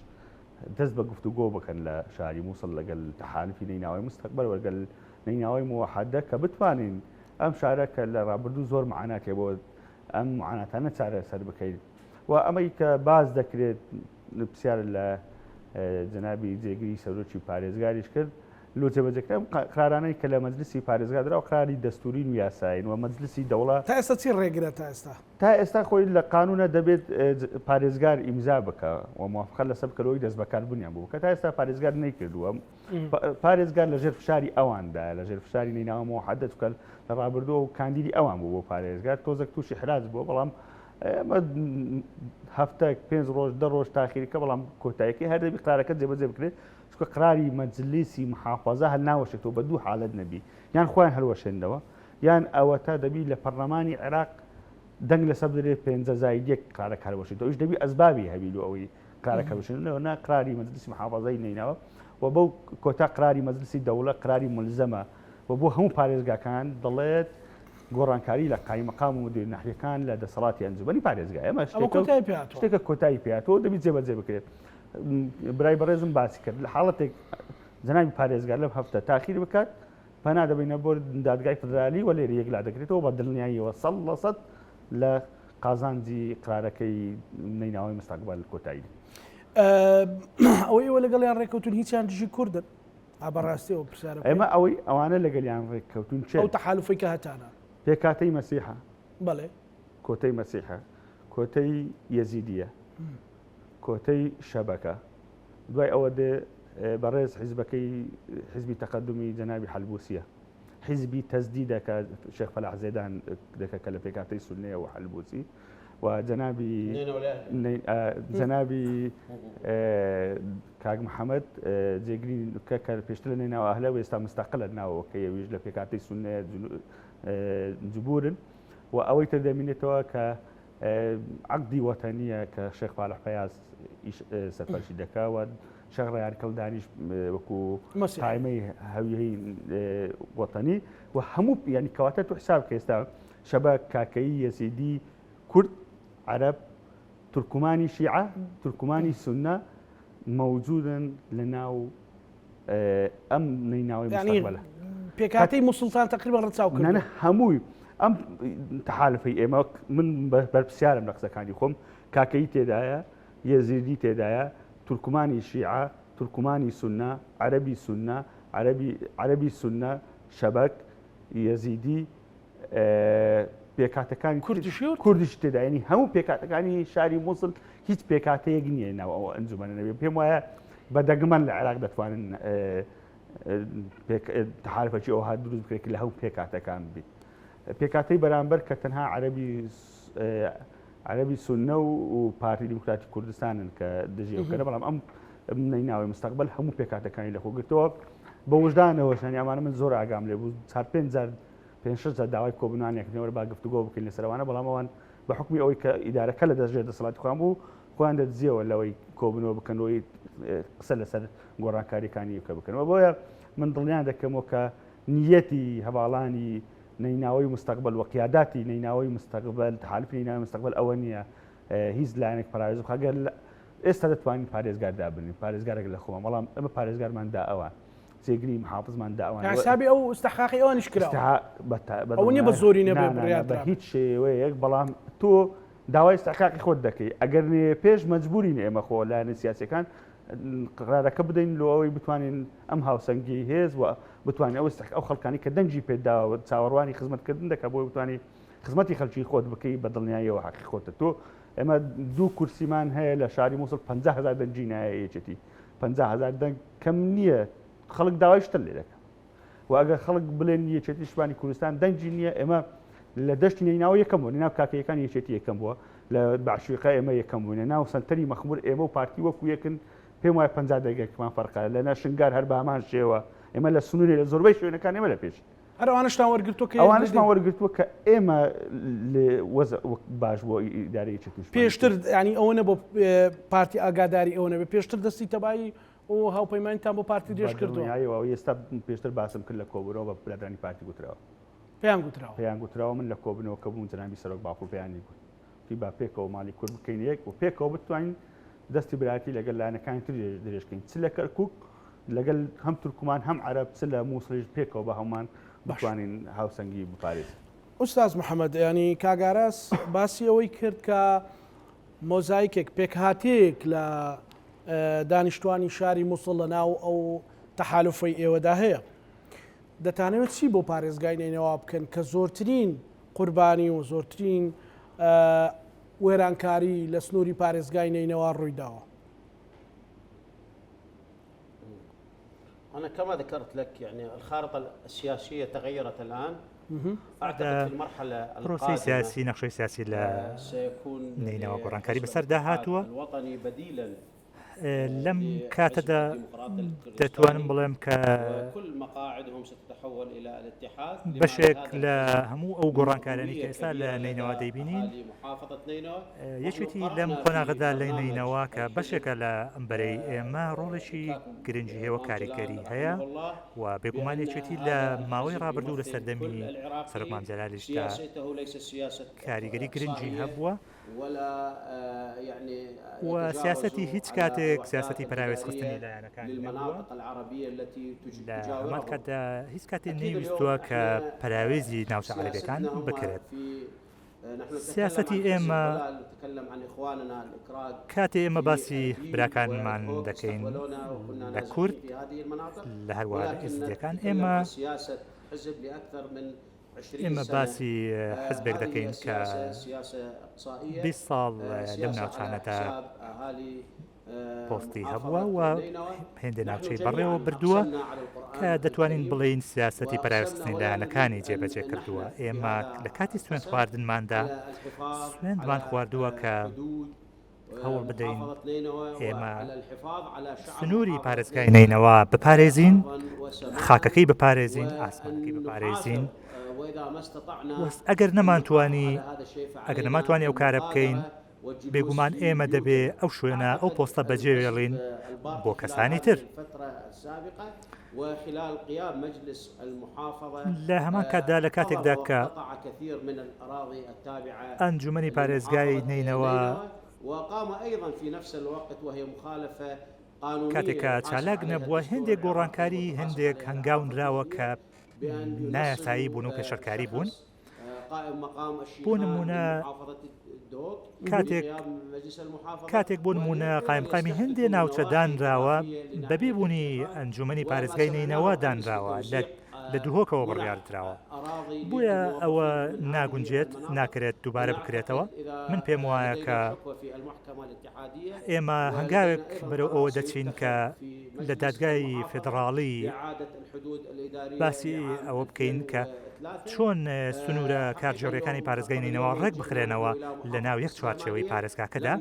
دەست بە گفتوگۆ بکەن لە شاری مووسڵ لەگەل تەحالفی نەیناوای مستەقبل وەگەل نەیناوای موحەدە کە بتوانین ئەم شارە کە لە ڕابردوو زۆر معاناتێ بۆ ئەم معاناتانە چارەسەر بکەین و ئەمەی کە باز دەکرێت پرسیار لە جەنابی جێگری سەرۆکی پارێزگاریش کرد لۆ جێبەجێکرا ئەم قرارانەی کە لە مەجلسی پارێزگا دراوە قراری دەستورین و یاسایین و مەجلسی دەوڵە تا ئێستا چی ڕێگرە تا ئێستا؟ تا ئێستا خۆی لە قانونە دەبێت پارێزگار ئیمزا بکە و موافقە لەسەر بکە لەوەی دەستبەکاربوونیان بوو کە تا ئێستا پارێزگار نەیکردووە پارێزگار لەژێر فشاری ئەواندا لەژێر فشاری نەینەوا موحەدە چونکە لە ڕابردووە و کاندیدی ئەوان بوو بۆ پارێزگار تۆزێک تووشی حراج بووە بەڵام ئێمە هەفتە پێنج ڕۆژ دە ڕۆژ تاخیرەکە بەڵام کۆتایەکەی هەر دەبی قرارەکە جێبەجێ بکرێت چونکە قراری مەجلیسی محافەزە هەر ناوەشێتەوە بە دوو حالەت نەبی یان خۆیان هەلوەشێنەوە یان ئەوەتا دەبی لە پەرلەمانی عێراق دەنگ لەسەر بدرێ پێنجە زاید یەک قرارەکە هەلوەشێتەوە ئیش دەبی ئەسبابی هەبی لۆ ئەوەی قرارەکە هەلوەشێنەوە نا قراری مەجلیسی محافەزەی نەیناوە و بەو کۆتا قراری مەجلیسی دەوڵە قراری ملزەمە و بۆ هەموو پارێزگاکان دەڵێت گۆڕانکاری لە قایمقام و مدیر ناحیەکان لە دەسەڵاتی ئەنجومەنی پارێزگا ئەمە شتێکە کۆتایی پێهاتووە دەبی جێبەجێ بکرێت برای بەڕێزم باسی کرد لە حاڵەتێک جەنابی پارێزگار لەم هەفتە تاخیر بکات پەنا دەبینە بۆ دادگای فدرالی و لێرە یەکلا دەکرێتەوە بە دڵنیاییەوە سەد لە سەد لە قازانجی قرارەکەی نەیناوەی مستەقبل کۆتایی ئەوەی ئێوە لەگەڵیان ڕێککەوتون هیچیان دژی کوردن بەڕاستیەوە پرسیارە ئێمە ئەوەی ئەوانە لەگەلیان ڕێککەوتون چێ ئەو تەحالفەی کە هەتانە پێکاتەی مەسیحە بەڵێ کۆتەی مەسیحە کۆتەی یەزیدیە کۆتەی شەبەکە دوای ئەوە دێ بەڕێز حیزبەکەی حیزبی تەقەدومی جەنابی حەلبوسیە حیزبی تەزدیدە کە شێخ فەلاح زێدان دەکە کە لە پێکهاتەی سوننەیە و حەلبوسی و جەنابی جەنابی کاک محەممەد جێگری کە کە پێشتر لە نێناوە ئەهلە و ئێستا مستەقلە ناوەوە کە یەویش لە پێکهاتەی سوننەیە جبورن و ئەوەی تر دەمینێتەوە کە عەقدی وەتەنییە کە شێخ فالح فەیاز سەرپەرشتی دەکا و شێخ ڕەیان کلدانیش وەکو قایمەی هەویەی وەتەنی و هەموو ینی کەواتە تو حساب کە ئێستا شەبەک کاکەیی یەزیدی کورد عەرەب تورکمانی شیعە تورکمانی سوننە مەوجودن لە ناو ئەم نەیناوەی مستەقبەلە. پێکهاتەی موسڵتان تەقریبا ڕەچاو کردووە. نە هەمووی ئەم تەحالفەی ئێمە من بەرپرسیارم لە قسەکانی خۆم کاکەیی تێدایە یەزیدی تێدایە تورکمانی شیعە تورکمانی سوننە عەرەبی سوننە عەرەبی عەرەبی سوننە شەبەک یەزیدی پێکهاتەکانی کوردیش تێدا ینی هەموو پێکهاتەکانی شاری مووسڵ هیچ پێکهاتەیەک نییە ناو ئەو ئەنجومەنە نەبێ پێم وایە بە دەگمەن لە عێراق دەتوانن تەحالفەکی ئەوها دروست بکرێت لە هەموو پێکهاتەکان بیت پێکهاتەی بەرامبەر کە تەنها عەرەبی عەرەبی سوننە و پارتی دیموکراتی کوردستانن کە دژی ئەو کەنە بەڵام ئەم نەیناوی مستەقبل هەموو پێکهاتەکانی لەخۆ گرتەوە بە وژدانەوە شانی ئەمانە من زۆر ئاگام لێ بوو چار پێنج جار پێنج شەش جار داوای کۆبوونانێک نێوەر با گفتوگۆ بکەین لەسەر ئەوانە بەڵام ئەوان بە حکمی ئەوەی کە ئیدارەکە لە دەست ژێر دەسەڵاتی خۆیان بوو خۆیان دەدزیەوە لەوەی کۆبنەوە بکەنەوەی قسە لەسەر گۆڕانکاریەکانی یەکە بکەنەوە بۆیە من دڵنیان دەکەمەوە کە نیەتی هەواڵانی نەیناوەی مستەقبل و قیاداتی نەیناوەی مستەقبل تحالف نەیناوەی مستەقبل ئەوە نییە هیچ لایەنێک پەراوێز بخا گەر ئێستا دەتوانین پارێزگار دابنین پارێزگارێک لە خۆمان بەڵام ئەمە پارێزگارمان دا ئەوان جێگری محافزمان دا ئەوان حسابی ئەو استحقاقی ئەوانیش کرا ئەوە نیە بە زۆری نەبێ بڕیار بە هیچ شێوەیەک بەڵام تۆ داوای استحقاقی خۆت دەکەی ئەگەر پێش مەجبورین ئێمە خۆ لایەنە سیاسەکان قرارەکە بدەین لۆ ئەوەی بتوانین ئەم هاوسەنگی هێز و بتوانین ئەو ئەو خەڵکانی کە دەنگی پێداوە چاوەڕوانی خزمەتکردن دەکە بۆی بتوانانی خزمەتی خەلکی خۆت بکەی بە دڵنیاییەوە حەقی خۆتە تۆ ئێمە دوو کورسیمان هەیە لە شاری مووسڵ 50 هزار دەنگی نایە یەکێتی 50 هزار دەنگ کەم نییە خەڵک داوای شتر لێ دەکە و ئەگەر خەڵک بڵێن یەکێتی نیشتمانی کوردستان دەنگی نییە ئێمە لە دەشتی نەیناوە یەکەم بوون ناو کاکەیەکان یەکێتی یەکەم بووە لە بەعشیقە ئێمە یەکەم بووینە ناو سەنتەری مەخمور ئێمە و پارتی وەکو یەکن پێم وایە 50 دەنگێکمان فەرقە لە نەشنگار هەر بە هەمان شێوە ئێمە لە سنووری لە زۆربەی شوێنەکان ئێمە لە پێش هەر ئەوانەشتان وەرگرتووە کە ئەوانەشمان وەرگرتووە کە ئێمە وەزع باش بۆ ئیدارەی یەکێتی نیشتمانی پێشتر ینی ئەوە نەبوو پارتی ئاگاداری ئەوە نەبێ پێشتر دەستی تەبایی و هاوپەیمانیتان بۆ پارتی درێژ کردووە بەدڵنیایەوە ئێستا پێشتر باسم کرد لە کۆبوونەوە بە برادرانی پارتی گوتراوە پێیان گوتراوە پێیان گوتراوە من لە کۆبوونەوە کە بووم جەنابی سەرۆک بافڵ پێیانی گوت وتی با پێکەوە ماڵی کورد بکەین یەک و پێکەوە بتوانین دەستی برایەتی لەگەڵ لایەنەکانی تر درێژکەین چ لە کەرکک لەگەل هەم تورکمان هەم عەرەب چ لە مووسڵیش پێکەوە بە هەموومان بتوانین هاوسەنگی بپارێزین. ئوستاز محەمەد یانی کاک ئاراس باسی ئەوەی کرد کە مۆزایکێک پێکهاتەیەک لە دانیشتوانی شاری موسڵ لە ناو ئەو تەحالفەی ئێوەدا هەیە دەتانەوێت چی بۆ پارێزگای نەینەوا بکەن کە زۆرترین قوربانی و زۆرترین وێرانکاری لە سنووری پارێزگای نەینەوا ڕوویداوە؟ أنا كما ذكرت لك يعني الخارطة السياسية تغيرت الآن أعتقد في المرحلة پرۆسەی سیاسی نەخشەی سیاسی لە نەینەوا گۆڕانکاری بەسەردا هاتووە لەم کاتەدا دەتوانم بڵێم کە بەشێک لە هەموو ئەو گۆڕانکارانی کە ئێستا لە نەینەوا دەیبینین یەکێتی لەم قۆناغەدا لە نەینەوا کە بەشێکە لە ئەم بەرەی ئێمە ڕۆڵێکی گرنگی هەیە و کاریگەری هەیە و بێگومان یەکێتی لە ماوەی ڕابردوو لە سەردەمی سەرۆک مام جەلالیشدا کاریگەری گرنگی هەبووە و سیاسەتی هیچ کاتێک سیاسەتی پەراوێزخستنی لایەنەکانی نەبووە لە هەمان کاتدا هیچ کاتێ نەیویستووە کە پەراوێزی ناوچە عەرەبیەکان بکرێت. سیاسەتی ئێمە کاتێ ئێمە باسی براکانمان دەکەین لە کورد لە هەروەها لە ئێزیدیەکان ئێمە ئێمە باسی حزبێک دەکەین کە 20 ساڵ لەم ناوچانەدا پۆستی هەبووە و هێندێ ناوچەی بەڕێوە بردووە کە دەتوانین بڵێین سیاسەتی پەراوێزخستنی لایەنەکانی جێبەجێ کردووە. ئێمە لە کاتی سوێند خواردنماندا سوێندمان خواردووە کە هەوڵ بدەین ئێمە سنووری پارێزگای نەینەوا بپارێزین، خاکەکەی بپارێزین، ئاسمانەکەی بپارێزین. ئەگەر نەمانتوانی ئەگەر نەمانتوانی ئەو کارە بکەین، بێگومان ئێمە دەبێ ئەو شوێنە، ئەو پۆستە بەجێوێڵین بۆ کەسانی تر. لە هەمان کاتدا لە کاتێکدا کە ئەنجومەنی پارێزگای نەینەوا کاتێک کە چالاک نەبووە، هێندێک گۆڕانکاری، هەندێک هەنگاو نراوە کە نایاسایی بوون و پێشێلکاری بوون. بۆ نموونە کاتێک کاتێک بۆ نموونە قایمقامی هەندێ ناوچە دانراوە بەبێ بوونی ئەنجومەنی پارێزگای نەینەوا دانراوە لە لە دهۆکەوە بڕیار دراوە بۆیە ئەوە ناگونجێت ناکرێت دووبارە بکرێتەوە من پێم وایە کە ئێمە هەنگاوێک بەرەو ئەوە دەچین کە لە دادگای فێدڕاڵی باسی ئەوە بکەین کە چۆن سنوورە کارگێڕییەکانی پارێزگای نەینەوا ڕێک بخرێنەوە لە ناو یەک چوارچێوەی پارێزگاکەدا؟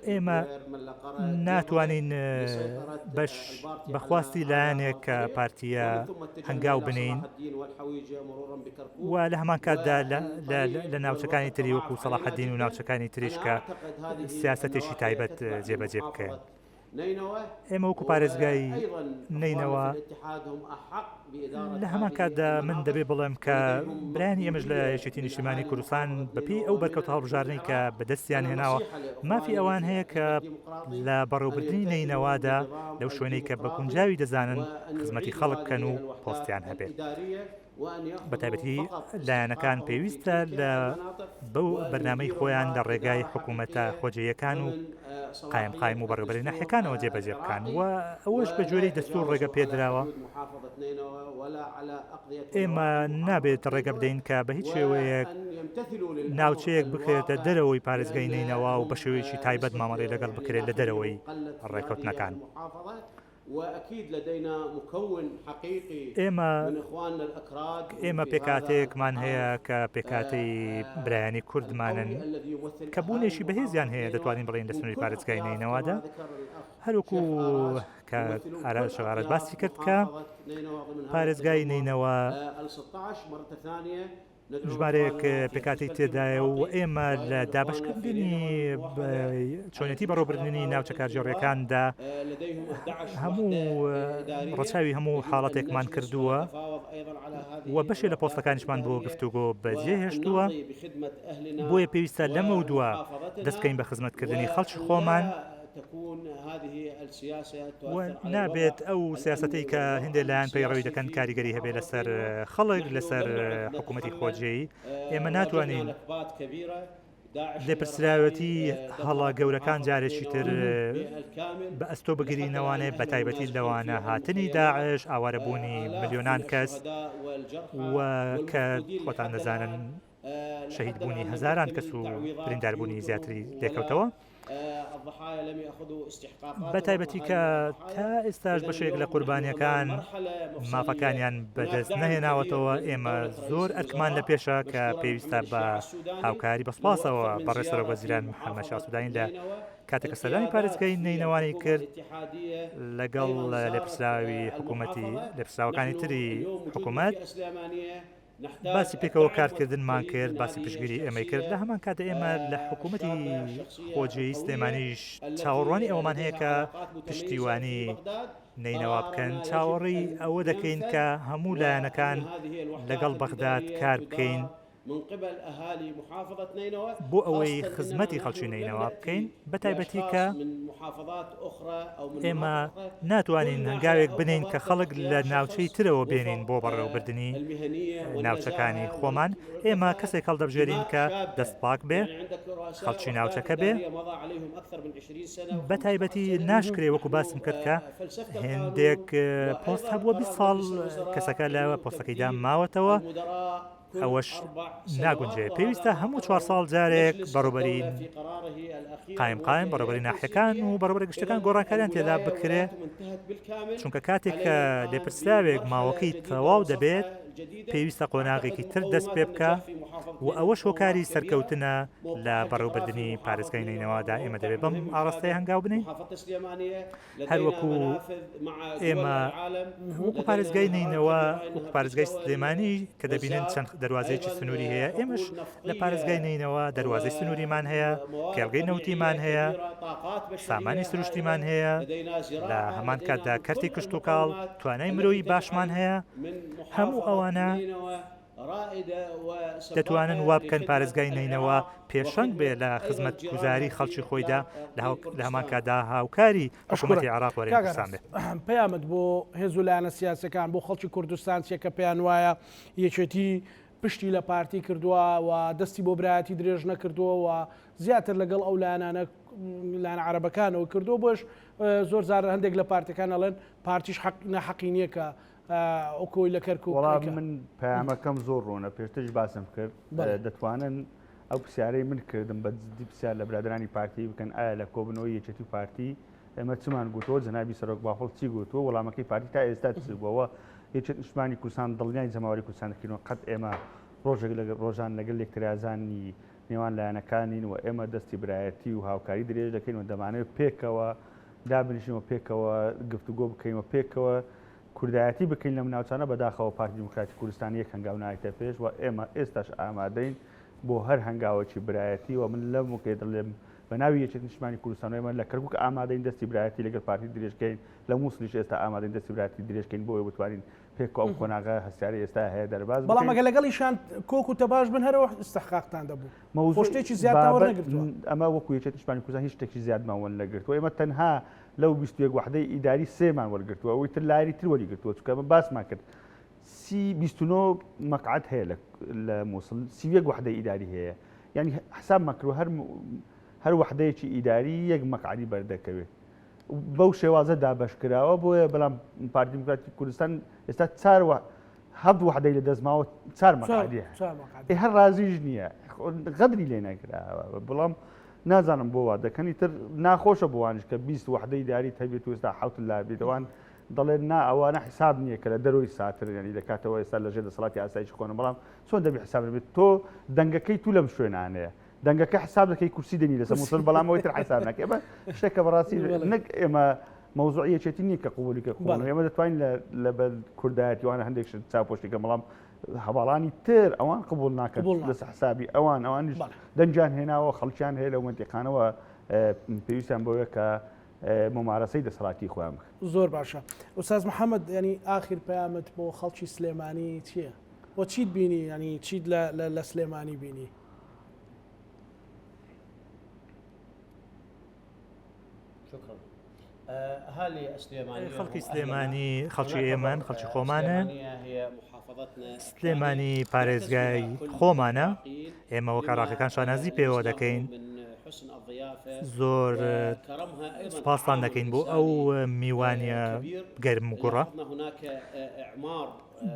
ئێمە ناتوانین بەش بە خواستی لایەنێک کە پارتییە هەنگاو بنێین و لە هەمان کاتدا لە ناوچەکانی تری وەکو سەڵاحەدین و ناوچەکانی تریش کە سیاسەتێکی تایبەت جێبەجێ بکەین. ئێمە وەکو پارێزگای نەینەوا لە هەمان کاتدا من دەبێ بڵێم کە برایانی ئێمەش لە یەکێتی نیشتیمانی کوردستان بەپێی ئەو بەرکەوتە هەڵبژاردنەی کە بەدەستیان هێناوە مافی ئەوان هەیە کە لە بەڕێوەبردنی نەینەوادا لەو شوێنەی کە بە گونجاوی دەزانن خزمەتی خەڵک بکەن و پۆستیان هەبێت. بەتایبەتی لایەنەکان پێویستە لە بەو بەرنامەی خۆیان لە ڕێگای حکوومەتە خۆجێیەکان و قایم قایم و بەڕێوبەری ناحیەکانەوە جێبەجێ بکەن و ئەوەش بە جۆری دەستور ڕێگە پێدراوە. ئێمە نابێت ڕێگە بدەین کە بە هیچ شێوەیەک ناوچەیەک بکرێتە دەرەوەی پارێزگای نەینەوا و بە شێوەیەکی تایبەت مامەڵەی لەگەڵ بکرێت لە دەرەوەی ڕێکەوتنەکان. ئێمە ئێمە پێکهاتەیەکمان هەیە کە پێکهاتەی برایانی کوردمانن کە بوونێکی بەهێزیان هەیە دەتوانین بڵێین لە سنووری پارێزگای نەینەوادا هەروەکو کە ئاراس شەغارەت باسی کرد کە پارێزگای نەینەوا ژمارەیەک پێکهاتەی تێدایە و ئێمە لە دابەشکردنی چۆنێتی بەڕێوەبردنی ناوچە کارگێڕیەکاندا هەموو ڕەچاوی هەموو حاڵەتێکمان کردووە و بەشێ لە پۆستەکانیشمان بۆ گفتوگۆ بەجێهێشتووە بۆیە پێویستە لەمە دووە دەستکەین بە خزمەتکردنی خەڵکی خۆمان. و نابێت ئەو سیاسەتەی کە هەندێک لایەن پەیڕەوی دەکەن کاریگەری هەبێت لەسەر خەڵک لەسەر حکوومەتی خۆجێی ئێمە ناتوانین لێپرسراوەتی هەڵە گەورەکان جارێکی تر بە ئەستۆ بگرینەوانێ بە تایبەتی لەوانە هاتنی داعش ئاوارەبوونی ملیۆنان کەس و کە خۆتان دەزانن شەهیدبوونی هەزاران کەس و برینداربوونی زیاتری لێکەوتەوە. بە تایبەتی کە تا ئێستاش بەشێک لە قوربانیەکان مافەکانیان بەدەست نەهێناوەتەوە ئێمە زۆر ئەرکمان لە پێشە کە پێویستە بە هاوکاری بە سوپاسەوە بەڕێز سەرۆک وەزیران محەممەد شا سودانی لە کاتێک کە سەردانی پارێزگای نەینەوانی کرد لەگەڵ لێپرسراوی حکوومەتی لێپرسراوەکانی تری حکوومەت باسی پێکەوە کارکردنمان کرد، باسی پشتگیری ئێمەی کرد، لە هەمان کاتدا ئێمە لە حکوومەتی خۆجێیی سلێمانیش چاوەڕوانی ئەوەمان هەیە کە پشتیوانی نەینەوا بکەن، چاوەڕێی ئەوە دەکەین کە هەموو لایەنەکان لەگەڵ بەغداد کار بکەین بۆ ئەوەی خزمەتی خەڵکی نەینەوا بکەین. بەتایبەتی کە ئێمە ناتوانین هەنگاوێک بنێین کە خەڵک لە ناوچەی ترەوە بێنین بۆ بەڕێوەبردنی ناوچەکانی خۆمان، ئێمە کەسێک هەڵدەبژێرین کە دەست پاک بێ، خەڵکی ناوچەکە بێ، بەتایبەتی ناشکرێ وەکو باسم کرد کە هێندێک پۆست هەبووە 20 ساڵ کەسەکە لە پۆستەکەیدا ماوەتەوە. ئەوەش ناگونجێ پێویستە هەموو چوار ساڵ جارێک بەڕێوبەری قایم قایم بەڕێوبەری ناحیەکان و بەڕێوبەرە گشتەکان گۆڕانکاریان تێدا بکرێ چونکە کاتێک کە لێپرسراوێک ماوەکەی تەواو دەبێت پێویستە قۆناغێکی تر دەست پێ بکە و ئەوەش هۆکاری سەرکەوتنە لە بەڕێوبردنی پارێزگای نەینەوادا ئێمە دەبێت بەم ئاڕاستەیە هەنگاو بنێین. هەروەکو ئێمە وەکو پارێزگای نەینەوا وەکو پارێزگای سلێمانی کە دەبینن چەند دەواازەیەکی سنووری هەیە ئێمەش لە پارێزگای نەینەوە دەواازەی سنووریمان هەیە کێڵگەی نەوتیمان هەیە سامانی سروشتیمان هەیە لە هەمان کاتدا کەرتی کشتتوکاڵ توانای مرۆیی باشمان هەیە هەموو ئەوانە دەتوانن وا بکەن پارێزگای نەینەوا پێشەنگ بێ لە خزمەتگوزاری خەڵکی خۆیدا لە هەمان کاتدا هاوکاری حکوومەتی عێراق و هەرێمی کوردستان بێ. پەیامت بۆ هێز و لایەنە سیاسیەکان بۆ خەڵکی کوردستان چیە کە پێیان وایە یەکێتی پشتی لە پارتی کردووە و دەستی بۆ برایەتی درێژ نەکردووە و زیاتر لەگەڵ ئەو لایەنانە لایەنە عەرەبەکانەوە کردووە بۆش زۆر جار هەندێک لە پارتەکان ئەڵێن پارتیش حەق ناحەقی نییە کە ئۆکۆی لە کەرکوک وەڵا من پەیامەکەم زۆر ڕوونە پێشترش باسم کرد دەتوانن ئەو پرسیارەی من کردم بە جدی پرسیار لە برادرانی پارتی بکەن ئایا لە کۆبنەوەی یەکێتی و پارتی ئێمە چمان گوتووە جەنابی سەرۆک بافڵ چی گوتووە وەڵامەکەی پارتی تا ئێستا چ بووەوە یەکێت نیشتمانی کوردستان دڵنیای جەماوەری کوردستان دەکەینەوە قەت ئێمە ڕۆژێک لە ڕۆژان لەگەل لێکترازانی نێوان لایەنەکانین و ئێمە دەستی برایەتی و هاوکاری درێژ دەکەین و دەمانەوێت پێکەوە دابنیشین و پێکەوە گفتوگۆ بکەین و پێکەوە کوردایەتی بکەین لەم ناوچانە، بەداخەوە پارتی دیموکراتی کوردستان یەک هەنگاو نایتە پێش و ئێمە ئێستاش ئامادەین بۆ هەر هەنگاوێکی برایەتی و من لەم وکەی دەڵێم. بە ناوی یەکێتی نیشتمانی کوردستان و ئێمە لە کەرکوک ئامادەین دەستی برایەتی لەگەڵ پارتی درێژکەین، لە موسڵیش ئێستا ئامادەین دەستی برایەتی درێژکەین بۆ ئەوەی بتوانین پێکەوە ئەم قۆناغە هەستیارەی ئێستا هەیە دەرباز بەڵام بکەین. ئەگەر لەگەڵیشان کۆک و تەباش بن هەر ئەوە ئیستحقاقتان دەبوو. خۆ مەوزوعی شتێکی زیادتان بابەت وەرنەگرتووە. ئەمە وەکو یەکێتی نیشتمانی کوردستان هیچ شتێکی زیادمان وەرنەگرتووە، ئێمە تەنها لەو 21 وەحدەی ئیداری سێمان وەرگرتووە، ئەوەی تر لایەنی تر وەریگرتووە، چونکە ئەمە باسمان کرد سی 29 مەقعەد هەیە لە مووسڵ، 31 وەحدەی ئیداری هەیە، یعنی حسابمان کردووە هەر هەر وەحدەیەکی ئیداری یەک مەقعەدی بەردەکەوێت بەو شێوازە دابەش کراوە، بۆیە بەڵام پارتی دیموکراتی کوردستان ئێستا چار هەفت وەحدەی لە دەست ماوە چار مەقعەدی هەیە هەر ڕازیش نییە غەدری لێ نەکراوە بەڵام نازانم بۆ وا دەکەنی تر ناخۆشە بۆوانش کە 20 وەحدەی داری هەبێت و ئێستا حوت لا بێت ئەوان دەڵێن نا ئەوانە حساب نییە کە لە دەرۆی ساتر ینی دەکاتەوە ئێستا لەژێر دەسەڵاتی ئاسایشی خۆنە بەڵام چۆن دەبی حساب بێت تۆ دەنگەکەی تو لەم شوێنانەیە دەنگەکە حساب دەکەی کورسی دەنی لەسەر موسڵ بەڵام ئەوەی تر حساب ناکەی ئەمە شتێکە بەڕاستی نەک ئێمە مەوزوعی یەکێتی نییە کە قبولی کە قبوڵ ئێمە دەتوانین لە بە کوردایەتی وانە هەندێک شت چاپۆشی کە بەڵام هەواڵانی تر ئەوان قبول ناکەن لەسەر حسابی ئەوان ئەوانیش دەنگیان هێناوە خەڵکیان هەیە لەو مەنتیقانەوە پێویستیان بەوەیە کە ممارەسەی دەسەڵاتی خۆیان بکەن. زۆر باشە ئوستاز محەممەد ینی ئاخیر پەیامت بۆ خەڵکی سلێمانی چییە؟ وە چیت بینی ینی چیت لە سلێمانی بینی؟ خەڵکی سلێمانی خەڵکی ئێمەن خەڵکی خۆمانن سلێمانی پارێزگای خۆمانە ئێمە وەک عراقیەکان شانازی پێوە دەکەین زۆر سوپاستان دەکەین بۆ ئەو میوانیە گەرم و گوڕە.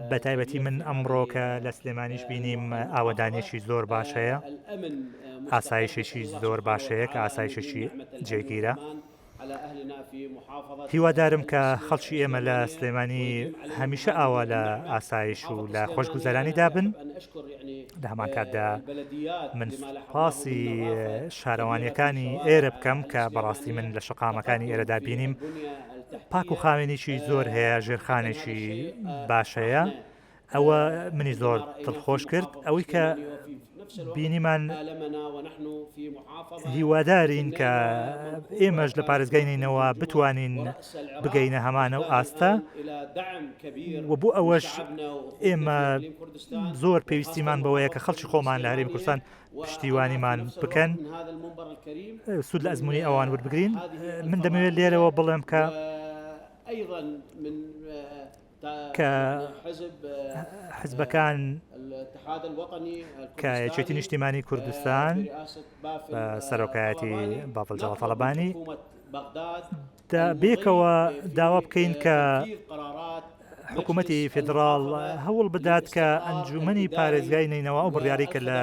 بە تایبەتی من ئەمڕۆ کە لە سلێمانیش بینیم ئاوەدانیەکی زۆر باش هەیە، ئاسایشێکی زۆر باش هەیە کە ئاسایشێکی جێگیرە. هیوادارم کە خەڵکی ئێمە لە سلێمانی هەمیشە ئاوا لە ئاسایش و لە خۆشگوزەرانیدا بن. لە هەمان کاتدا من سوپاسی شارەوانیەکانی ئێرە بکەم کە بەڕاستی من لە شەقامەکانی ئێرەدا بینیم پاک و خاوێنیی زۆر هەیە، ژێرخانێکی باش هەیە، ئەوە منی زۆر دڵخۆش کرد، ئەوەی کە بینیمان هیوادارین کە ئێمەش لە پارێزگای نەینەوا بتوانین بگەینە هەمان ئەو ئاستە و بۆ ئەوەش ئێمە زۆر پێویستیمان بەوەیە کە خەڵکی خۆمان لە هەرێمی کوردستان پشتیوانیمان بکەن سوود لە ئەزمموی ئەوان وەربگرین من دەمەوێت لێرەوە بڵێم کە کە حزبەکان کە یەکێتی نیشتیمانی کوردستان بە سەرۆکایەتی بافڵ جەڵال تاڵەبانی بێکەوە داوا بکەین کە حکوومەتی فیدراڵ هەوڵ بدات کە ئەنجومەنی پارێزگای نەینەوا ئەو بڕیارەی کە لە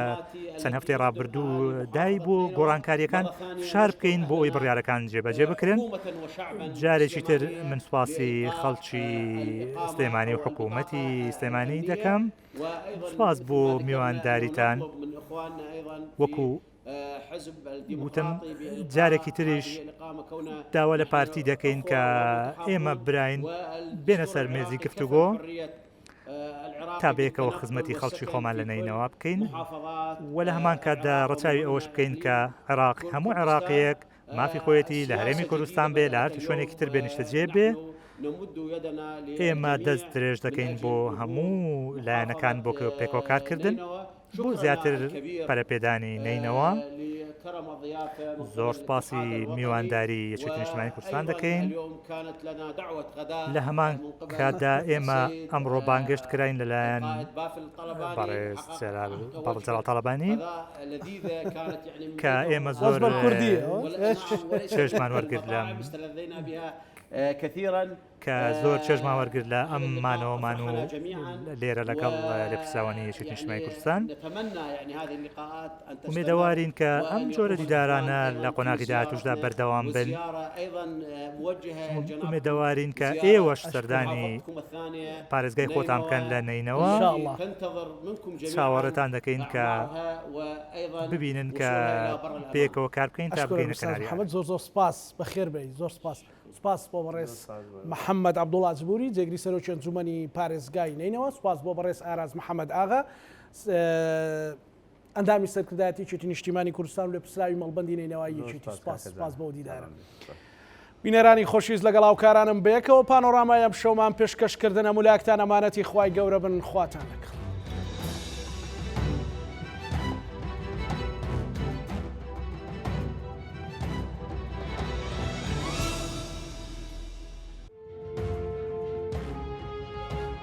چەند هەفتەی ڕابردوو دای بۆ گۆڕانکاریەکان فشار بکەین بۆ ئەوی بڕیارەکان جێبەجێ بکرێن جارێکی تر من سوپاسی خەڵکی سلێمانی و حکوومەتی سلێمانی دەکەم سوپاس بۆ میوانداریتان وەکو وتم جارێکی تریش داوا لە پارتی دەکەین کە ئێمە براین بێنە سەر مێزی گفتوگۆ تا بەیەکەوە خزمەتی خەڵکی خۆمان لە نەینەوا بکەین و لە هەمان کاتدا ڕەچاوی ئەوەش بکەین کە عێراق هەموو عێراقیەک مافی خۆیەتی لە هەرێمی کوردستان بێ لە هەر شوێنێکی تر بێ نیشتەجێ بێ ئێمە دەست درێژ دەکەین بۆ هەموو لایەنەکان بۆ پێکەوە کارکردن بۆ زیاتر پەرەپێدانی نەینەوا زۆر سپاسی میوانداری یەکێتی نیشتمانی کوردستان دەکەین لە هەمان کاتدا ئێمە ئەمڕۆ بانگێشت کراین لەلایەن بەڕێز جەلال بەڕێز جەلال تاڵەبانی کە ئێمە زۆر چێژمان وەرگرت لەم کە زۆر چێژمان وەرگرت لە ئەم مانەوەمان و لێرە لەگەڵ لێپرسراوانی یەکێتی نیشتمانی کوردستان. ئومێدەوارین کە ئەم جۆرە دیدارانە لە قۆناغی داهاتووشدا بەردەوام بن. ئومێدەوارین کە ئێوەش سەردانی پارێزگای خۆتان بکەن لە نەینەوا. چاوەڕێتان دەکەین کە ببینن کە پێکەوە کار بکەین تا بگەینە کەناری ئارام. زۆر زۆر سپاس، بەخێربێی. زۆر سپاس. سوپاس بۆ بەڕێز محەممەد عەبدوڵا جبوری، جێگری سەرۆکی ئەنجوومەنی پارێزگای نەینەوا، سوپاس بۆ بەڕێز ئاراز محەممەد ئاغا. ئەندامی سەرکردایەتی یەکێتی نیشتیمانی کوردستان و لێپرسراوی مەڵبەندی نەینەوای یەکێتی سوپاس سوپاس بۆ دیدارە. بینەرانی خۆشویست لەگەڵ هاوکارانم بەیەکەوە پانۆرامای ئەمشەومان پێشکەش کردن هەموو لایەکتان ئەمانەتی خوای گەورە بن خواتان لەگەڵ.